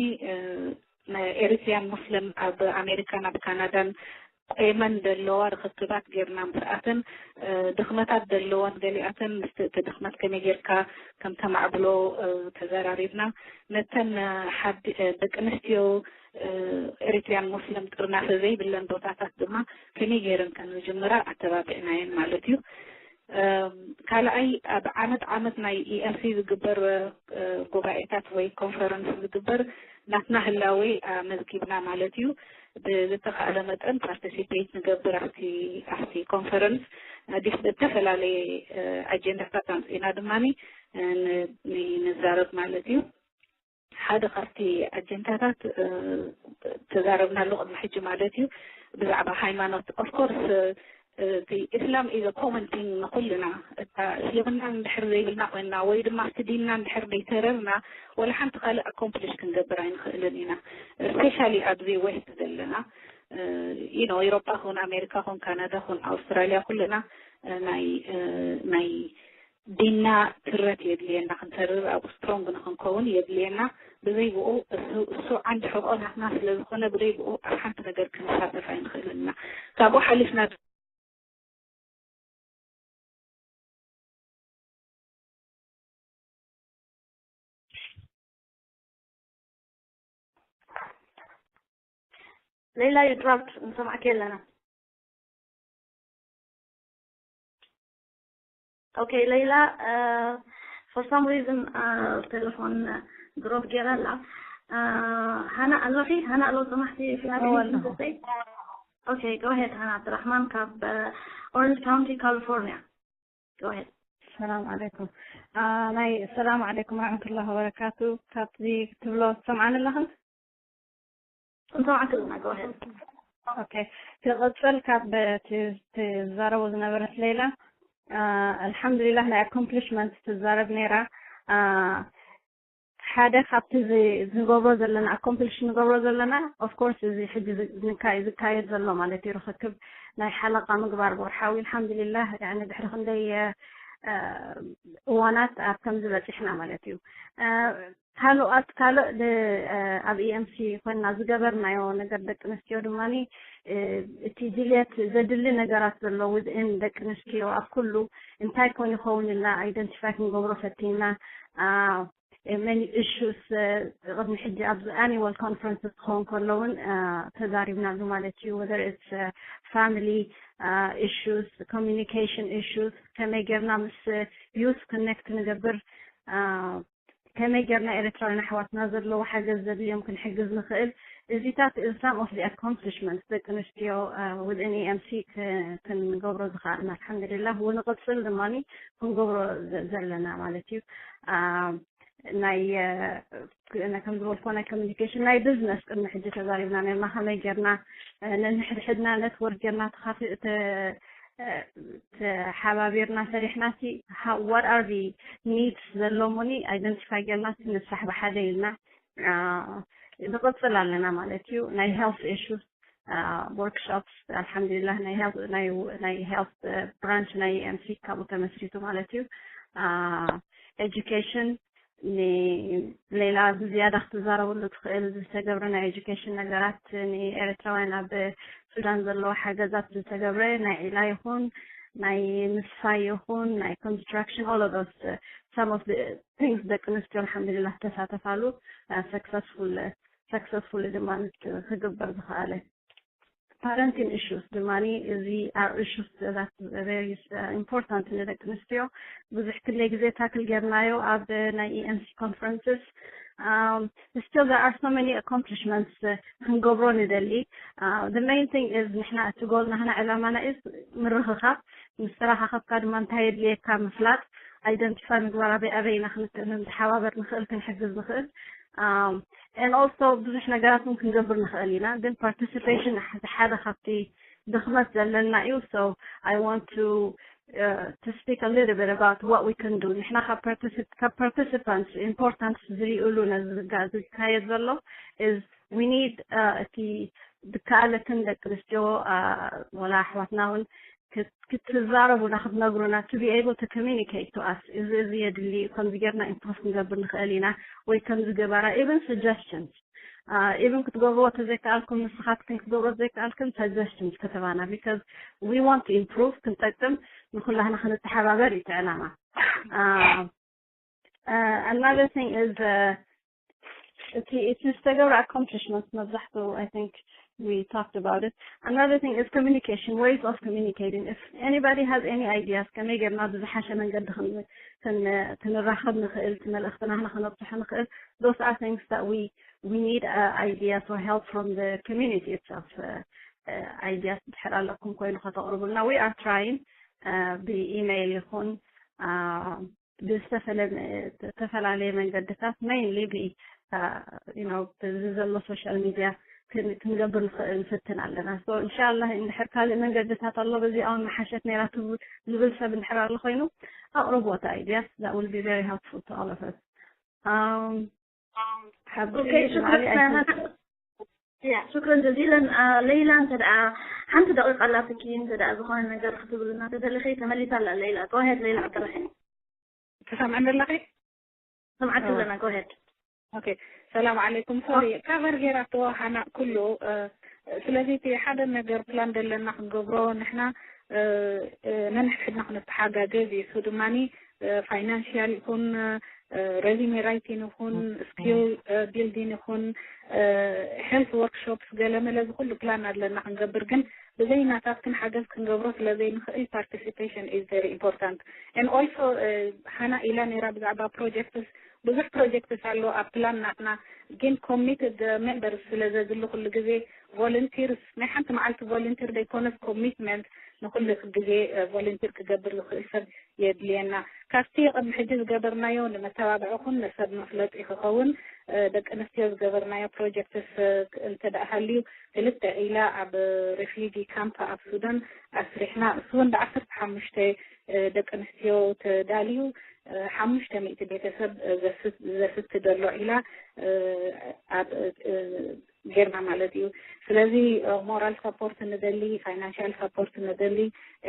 ኤሪትሪያን ሙስሊም ኣብ ኣሜሪካን ኣብ ካናዳን ቆይመን ዘለዋ ርኽክባት ጌርና ምስኣተን ድኽመታት ዘለወን ገሊኣተን ምስቲ እቲ ድኽመት ከመይ ጌርካ ከም ተማዕብሎ ተዘራሪብና። ነተን ሓዲ ደቂ ኣንስትዮ ኤሪትሪያን ሙስሊም ጥርናፈ ዘይብለን ቦታታት ድማ ከመይ ጌረን ከም ዝጅምራ ኣተባቢዕናየን ማለት እዩ። ካልኣይ ኣብ ዓመት ዓመት ናይ EMC ዝግበር ጉባኤታት ወይ ኮንፈረንስ ዝግበር ናትና ህላዌ ኣመዝጊብና ማለት እዩ። ብዝተኻእለ መጠን ፓርቲሲፔት ንገብር ኣብቲ ኣብቲ ኮንፈረንስ። ኣዲስ ዝተፈላለየ ኣጀንዳታት ኣምፂና ድማ ንዛረብ ማለት እዩ። ሓደ ካብቲ ኣጀንዳታት ተዛረብናሉ ቅድሚ ሕጂ ማለት እዩ ብዛዕባ ሃይማኖት። ኦፍኮርስ እቲ Islam is a common thing ንኩልና። እታ እስልምና እንድሕር ዘይብልና ኮይንና ወይ ድማ እቲ ዲንና እንድሕር ዘይተረርና፣ ወላ ሓንቲ ካልእ accomplish ክንገብር ኣይንኽእልን ኢና። Especially ኣብዚ West ዘለና፣ you know፣ ኤውሮጳ ኹን፣ ኣሜሪካ ኹን፣ ካናዳ ኹን፣ ኣውስትራልያ፣ ኩልና ናይ ናይ ዲንና ትረት የድልየና፣ ክንተርር ኣብኡ strong ንክንከውን የድልየና። ብዘይ ብኡ እሱ እሱ ዓንዲ ሕቆ ናትና ስለ ዝኾነ፣ ብዘይ ብኡ ኣብ ሓንቲ ነገር ክንሳተፍ ኣይንኽእልን ኢና። ካብኡ ሓሊፍና ሌላ፣ you dropped፣ ንሰማዕኪ ኣለና። Okay, ሌላ፣ for some reason ቴሌፎን ድሮፕ ገይራ ኣላ። ሃና ኣለኺ? ሃና ኣሎ፣ ሰማዕቲ? Okay, go ahead፣ ሃና ዓብድራሕማን ካብ Orange County, California. Go ahead. ሰላም ዓለይኩም። ናይ ሰላም ዓለይኩም ወራሕመቱላሂ ወበረካቱ። ካብዚ ትብሎ ትሰምዓኒ ኣለኽን? እንሰማዕኪ ኣለና። Go ahead. Okay፣ ክቕጽል ካብ ትዛረቦ ዝነበረት ሌላ። ኣልሓምዱሊላህ፣ ናይ accomplishment ትዛረብ ነይራ። ሓደ ካብቲ ዝገብሮ ዘለና፣ accomplish ንገብሮ ዘለና፣ of course፣ እዚ ሕጂ ዝካየድ ዘሎ ማለት እዩ፣ ርኽክብ ናይ ሓለቓ ምግባር ብወርሓዊ። ኣልሓምዱሊላህ፣ ያኒ ድሕሪ ክንደይ እዋናት ኣብ ከምዚ በፂሕና ማለት እዩ። ካልኦት ካልእ ኣብ EMC ኮይና ዝገበርናዮ ነገር፣ ደቂ ኣንስትዮ ድማ እቲ ድልየት ዘድሊ ነገራት ዘሎ within ደቂ ኣንስትዮ ኣብ ኩሉ እንታይ ኮን ይኸውን ኢልና identify ክንገብሮ ፈቲና። Many issues ቅድሚ ሕጂ ኣብዚ annual conference ክኸውን ከሎ እውን ተዛሪብናሉ ማለት እዩ። Whether it's family issues፣ communication issues፣ ከመይ ጌርና ምስ youth connect ንገብር፣ ከመይ ጌርና ኤርትራውያን ኣሕዋትና ዘለዎ ሓገዝ ዘድልዮም ክንሕግዝ ንኽእል፣ እዚታት is some of the accomplishments ደቂ ኣንስትዮ within EMC ክንገብሮ ዝኸኣልና። ኣልሓምዱሊላህ፣ ንቕጽል ድማ ክንገብሮ ዘለና ማለት እዩ። ናይ ከም ዝበልኮ ናይ communication፣ ናይ business ቅድሚ ሕጂ ተዛሪብና ነርና፣ ከመይ ጌርና ነንሕድሕድና network ጌርና ተሓባቢርና ሰሪሕና፣ what are the needs ዘለሙኒ identify ጌርና ንሳሕ ብሓደ ኢልና ንቕጽል ኣለና ማለት እዩ። ናይ health issues workshops፣ ኣልሓምዱሊላህ፣ ናይ health branch ናይ EMC ካብኡ ተመስሪቱ ማለት እዩ። Education፣ ንሌላ ዝያዳ ክትዛረበሉ ትኽእል ዝተገብረ ናይ education ነገራት፣ ንኤርትራውያን ኣብ ሱዳን ዘለዎ ሓገዛት ዝተገብረ ናይ ዒላ ይኹን ናይ ምስፋይ ይኹን ናይ construction፣ all of those፣ some of the things ደቂ ኣንስትዮ ኣልሓምዱሊላህ ተሳተፋሉ፣ successful successfully ድማ ክግበር ዝኸኣለ። Parenting issues ድማ፣ እዚ are issues that very important ንደቂ ኣንስትዮ። ብዙሕ ክንደይ ግዜ ታክል ጌርናዮ ኣብ ናይ EMC conferences። Still there are so many accomplishments ክንገብሮ ንደሊ። The main thing is ንሕና እቲ ጎል ናህና ዕላማና is ምርኽኻብ፣ ምስ ተራኻኸብካ ድማ እንታይ የድልየካ ምፍላጥ፣ identify ምግባር፣ ኣበይ ኣበይ ኢና ክንተሓባበር ንኽእል፣ ክንሕግዝ ንኽእል። And also ብዙሕ ነገራት እውን ክንገብር ንኽእል ኢና፣ ግን participation ሓደ ካብቲ ድኽመት ዘለና እዩ። So I want to to speak a little bit about what we can do። ንሕና ካብ participants importance ዝሪእሉ ነዚ ዝካየድ ዘሎ is we need እቲ ዝከኣለትን ደቂ ኣንስትዮ ወላ ኣሕዋትና እውን ክትዛረቡና ክትነግሩና፣ to be able to communicate to us፣ እዚ እዚ የድሊ፣ ከምዚ ጌርና improve ክንገብር ንኽእል ኢና ወይ ከምዚ ግበራ፣ even suggestions፣ even ክትገብርዎ ተዘይከኣልኩም፣ ንስኻትክን ክትገብሮ ዘይከኣልክን suggestions ከተባና፣ because we want to improve፣ ክንጠቅም፣ ንኩላህና ክንተሓባበር እዩ እቲ ዕላማ። Another thing is እቲ እቲ ዝተገብረ accomplishment መብዛሕትኡ I think we talked about it. Another thing is communication, ways of communicating. If anybody has any ideas ከመይ ጌርና ብዝሓሸ መንገዲ ክንራኸብ ንኽእል፣ እቲ መልእኽትና ንኽነብፅሖ ንኽእል፣ those are things that we we need ideas or help from the community itself. Ideas ድሕር ኣለኩም ኮይኑ ከተቕርቡልና፣ we are trying ብኢሜይል ይኹን ብዝተፈላለየ መንገድታት፣ mainly ብ you know ብዚ ዘሎ social media ክን- ክንገብር ንኽእል ንፍትን ኣለና። So እንሻላ እንድሕር ካልእ መንገድታት ኣሎ በዚኣ እውን መሓሸት ነይራ ትብ- ዝብል ሰብ እንድሕር ኣሎ ኮይኑ ኣቕርቦ እቲ ideas, that will be very helpful to all of us. Um, have Okay, شكرا. يا شكرا جزيلا. آه، ليلى، انت دعا حنت دقيقة لا تكين، انت دعا زخون النجار خطب لنا، انت اللي خيت ملي تلا ليلى. Go ahead ليلى عبد الرحيم. ትሰምዕኒ ኣለኺ? سمعت لنا، go ahead. ኦኬ፣ ሰላም ዓለይኩም። ሶሪ፣ ካቨር ጌራቶ ሃና ኩሉ። ስለዚ እቲ ሓደ ነገር ፕላን ዘለና ክንገብሮ ንሕና ነንሕድሕድና ክንተሓጋገዝ እዩ። እሱ ድማ ፋይናንሽያል ይኹን ሬዚሜ ራይቲን ይኹን ስኪል ቢልዲን ይኹን ሄልት ወርክሾፕስ ገለመለ እዚ ኩሉ ፕላን ኣለና ክንገብር፣ ግን ብዘይ ናታትክን ሓገዝ ክንገብሮ ስለ ዘይንኽእል participation is very important. And also ሃና ኢላ ነይራ ብዛዕባ ፕሮጀክትስ፣ ብዙሕ ፕሮጀክትስ ኣሎ ኣብ ፕላን ናትና፣ ግን ኮሚትድ ሜምበርስ ስለ ዘድሊ ኩሉ ግዜ ቮለንቲርስ ናይ ሓንቲ መዓልቲ ቮለንቲር ዘይኮነስ ኮሚትመንት ንኩሉ ግዜ ቮለንቲር ክገብር ዝኽእል ሰብ የድልየና። ካብቲ ቅድሚ ሕጂ ዝገበርናዮ ንመተባብዒኹን ንሰብ መፍለጢ ክኸውን ደቂ ኣንስትዮ ዝገበርናዮ ፕሮጀክትስ እንተ ደኣ ሃልዩ ክልተ ኢላ ኣብ ሬፊጂ ካምፕ ኣብ ሱዳን ኣስሪሕና። እሱ እውን ብዓሰርተ ሓሙሽተ ደቂ ኣንስትዮ ተዳልዩ ሓሙሽተ ሚእቲ ቤተሰብ ዘስት ዘሎ ኢላ ኣብ ጌርና ማለት እዩ። ስለዚ ሞራል ሰፖርት ንደሊ፣ ፋይናንሻል ሰፖርት ንደሊ፣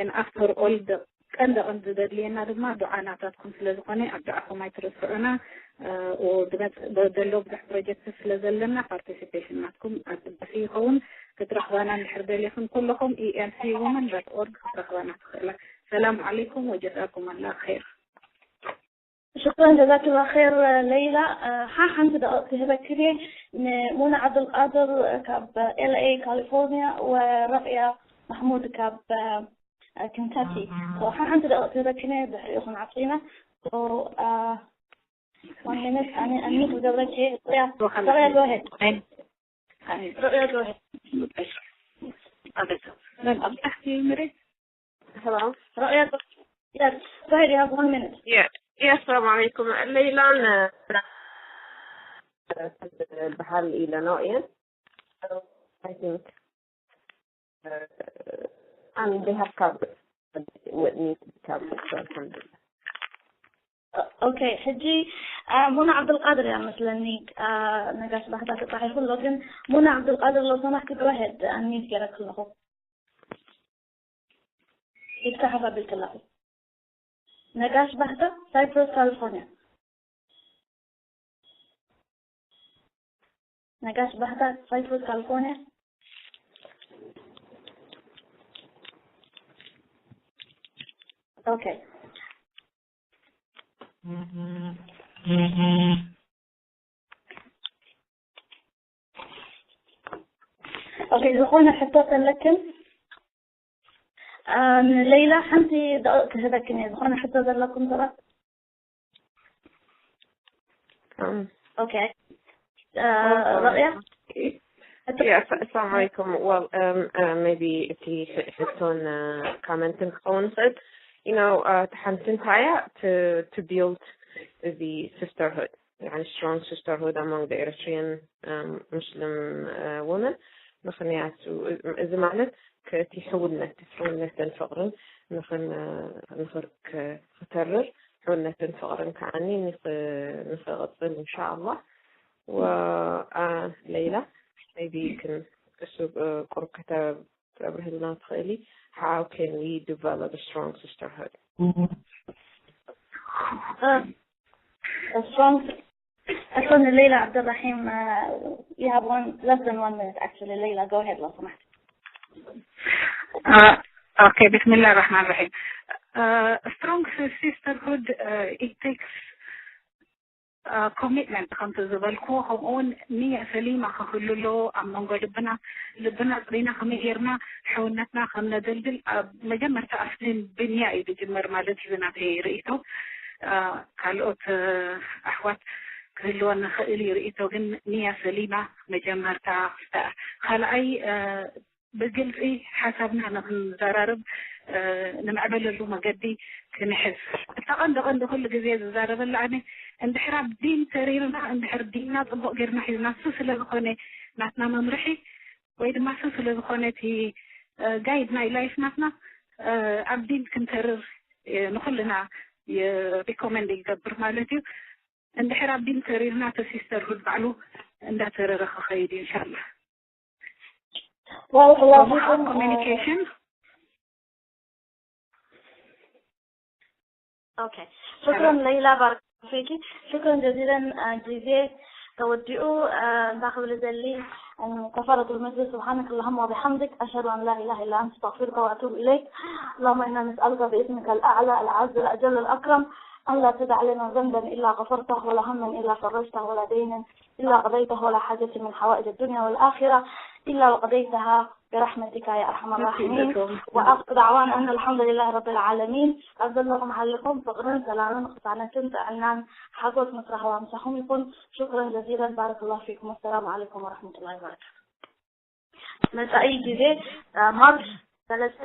and after all ቀንዲ ቀንዲ ዘድልየና ድማ ዱዓ ናታትኩም ስለ ዝኾነ ኣብ ዱዓኹም ኣይትርስዑና። ዘሎ ብዙሕ ፕሮጀክት ስለ ዘለና ፓርቲሲፔሽን ናትኩም ኣገዳሲ ይኸውን። ክትረኽባና እንድሕር ደሊኹም ኩልኹም E L C women dot org ክትረኽባና ትኽእላ። ሰላም ዓለይኩም ወጀዛኩም ኣላ ኸይር። ሽኩረን ጀዛክላ ኸይር ለይላ። ሓ ሓንቲ ደቂቕ ክህበክን እየ ንሙና ዓብዱልቃድር ካብ L A ካሊፎርኒያ ወረቕያ ማሕሙድ ካብ ክንታኪ። ሓ ሓንቲ ደቂቕ ክህበክን እየ ድሕሪኡ ክንዓጹ ኢና። One minute. ኣነ ኣንሚት ክገብረኪ እየ። ረቕያ ረቕያ go ahead. ረቕያ go ahead. መን ኣብ ታሕቲ መሬት Hello. رؤية. Yes. Go ahead, you have one minute. Yeah. Yeah, السلام عليكم. ليلى، أنا بحال إلى نوعين. I think. Uh, I mean, they have covered what needs to be covered, so الحمد لله. Okay, ሕጂ ሙና ዓብዱልቃድር እያ መስለኒ። ነጋሽ ባህታ ተጻሒፉ ኣሎ፣ ግን ሙና ዓብዱልቃድር ለው ሰማሕቲ go ahead, unmute ገይረክ ኣለኹ። ይትካ ሓሳብ ኢልክላኹ። ነጋሽ ባህታ ሳይፕረስ ካሊፎርኒያ። ነጋሽ ባህታ ሳይፕረስ ካሊፎርኒያ። Okay. Okay, ዝኾነ ሕቶ ተለክን? ንሌላ ሓንቲ ደቂቕ ክህበክን እየ። ዝኾነ ሕቶ ዘለኩም ሰባት? Um, Okay. Uh, رؤية? Yeah, السلام عليكم. Well, um, uh, maybe እቲ ሕቶን ኮመንትን ክኸውን ይኽእል። You know, uh, ሓንቲ እንታይ እያ to to build the sisterhood, يعني strong sisterhood among the Eritrean um, Muslim uh, women. ምኽንያቱ እዚ ማለት ከቲ ሕውነት ሕውነትን ፍቕርን ንኽን ንኽር ክተርር ሕውነትን ፍቕርን ከዓኒ ንኽቕፅል እንሻኣላ። ወሌላ maybe you can እሱ ቁሩብ ከተብርህልና ትኽእሊ? How can we develop a strong sisterhood? A strong እኮ ንሌላ ዓብደራሒም you have one less than one minute actually. ሌላ go ahead لو سمحت. Uh, okay, بسم الله الرحمن الرحيم. Uh, strong sisterhood, uh, it takes ኮሚትመንት ከምቲ ዝበልኩ ከምኡውን ንያ ሰሊማ ክህሉ ኣለዎ ኣብ መንጎ ልብና። ልብና ፅሪና ከመይ ጌርና ሕውነትና ከም ነገልግል ኣብ መጀመርታ ኣብቲ ብንያ እዩ ዝጅመር ማለት እዩ ናተይ ርእይቶ። ካልኦት ኣሕዋት ክህልወን ንኽእል እዩ ርእይቶ፣ ግን ንያ ሰሊማ መጀመርታ። ካልኣይ ብግልፂ ሓሳብና ንክንዘራርብ ንምዕበለሉ መገዲ ክንሕዝ። እታ ቀንዲ ቀንዲ ኩሉ ግዜ ዝዛረበላ ኣነ እንድሕር ኣብ ዲን ተሪርና እንድሕር ዲንና ፅቡቅ ጌርና ሒዝና እሱ ስለ ዝኾነ ናትና መምርሒ ወይ ድማ ሱ ስለ ዝኾነ እቲ ጋይድ ናይ ላይፍ ናትና ኣብ ዲን ክንተርር ንኩልና ሪኮመንድ ይገብር ማለት እዩ። እንድሕር ኣብ ዲን ተሪርና እቲ ሲስተርሁድ ባዕሉ እንዳተረረ ክኸይድ እዩ እንሻላ። ባረከላሁ ፊኩም። ኮሚኒኬሽን ኦኬ ሽክረን ለይላ ባረከላሁ ፊኪ። ሽክረን ጀዚለን። ግዜ ተወዲኡ። እንታይ ክብል ዘሊ كفارة المجلس سبحانك اللهم وبحمدك أشهد أن لا إله إلا أنت أستغفرك وأتوب إليك. اللهم إنا نسألك باسمك الأعلى الأعز الأجل الأكرم أن لا تدع لنا ذنبا إلا غفرته ولا هما إلا فرجته ولا دينا إلا قضيته ولا حاجة من حوائج الدنيا والآخرة إلا وقضيتها برحمتك يا أرحم الراحمين. وآخر دعوانا أن الحمد لله رب العالمين. ኣብ ዘለኹም ሓሊኹም ፍቕርን ሰላምን ቅሳነትን ጥዕናን ሓጎስ ምስ ራህዋ ምሳኹም ይኹን። شكرا جزيلا بارك الله فيكم والسلام عليكم ورحمة الله وبركاته. መጻኢ ግዜ ማርች ሰለስተ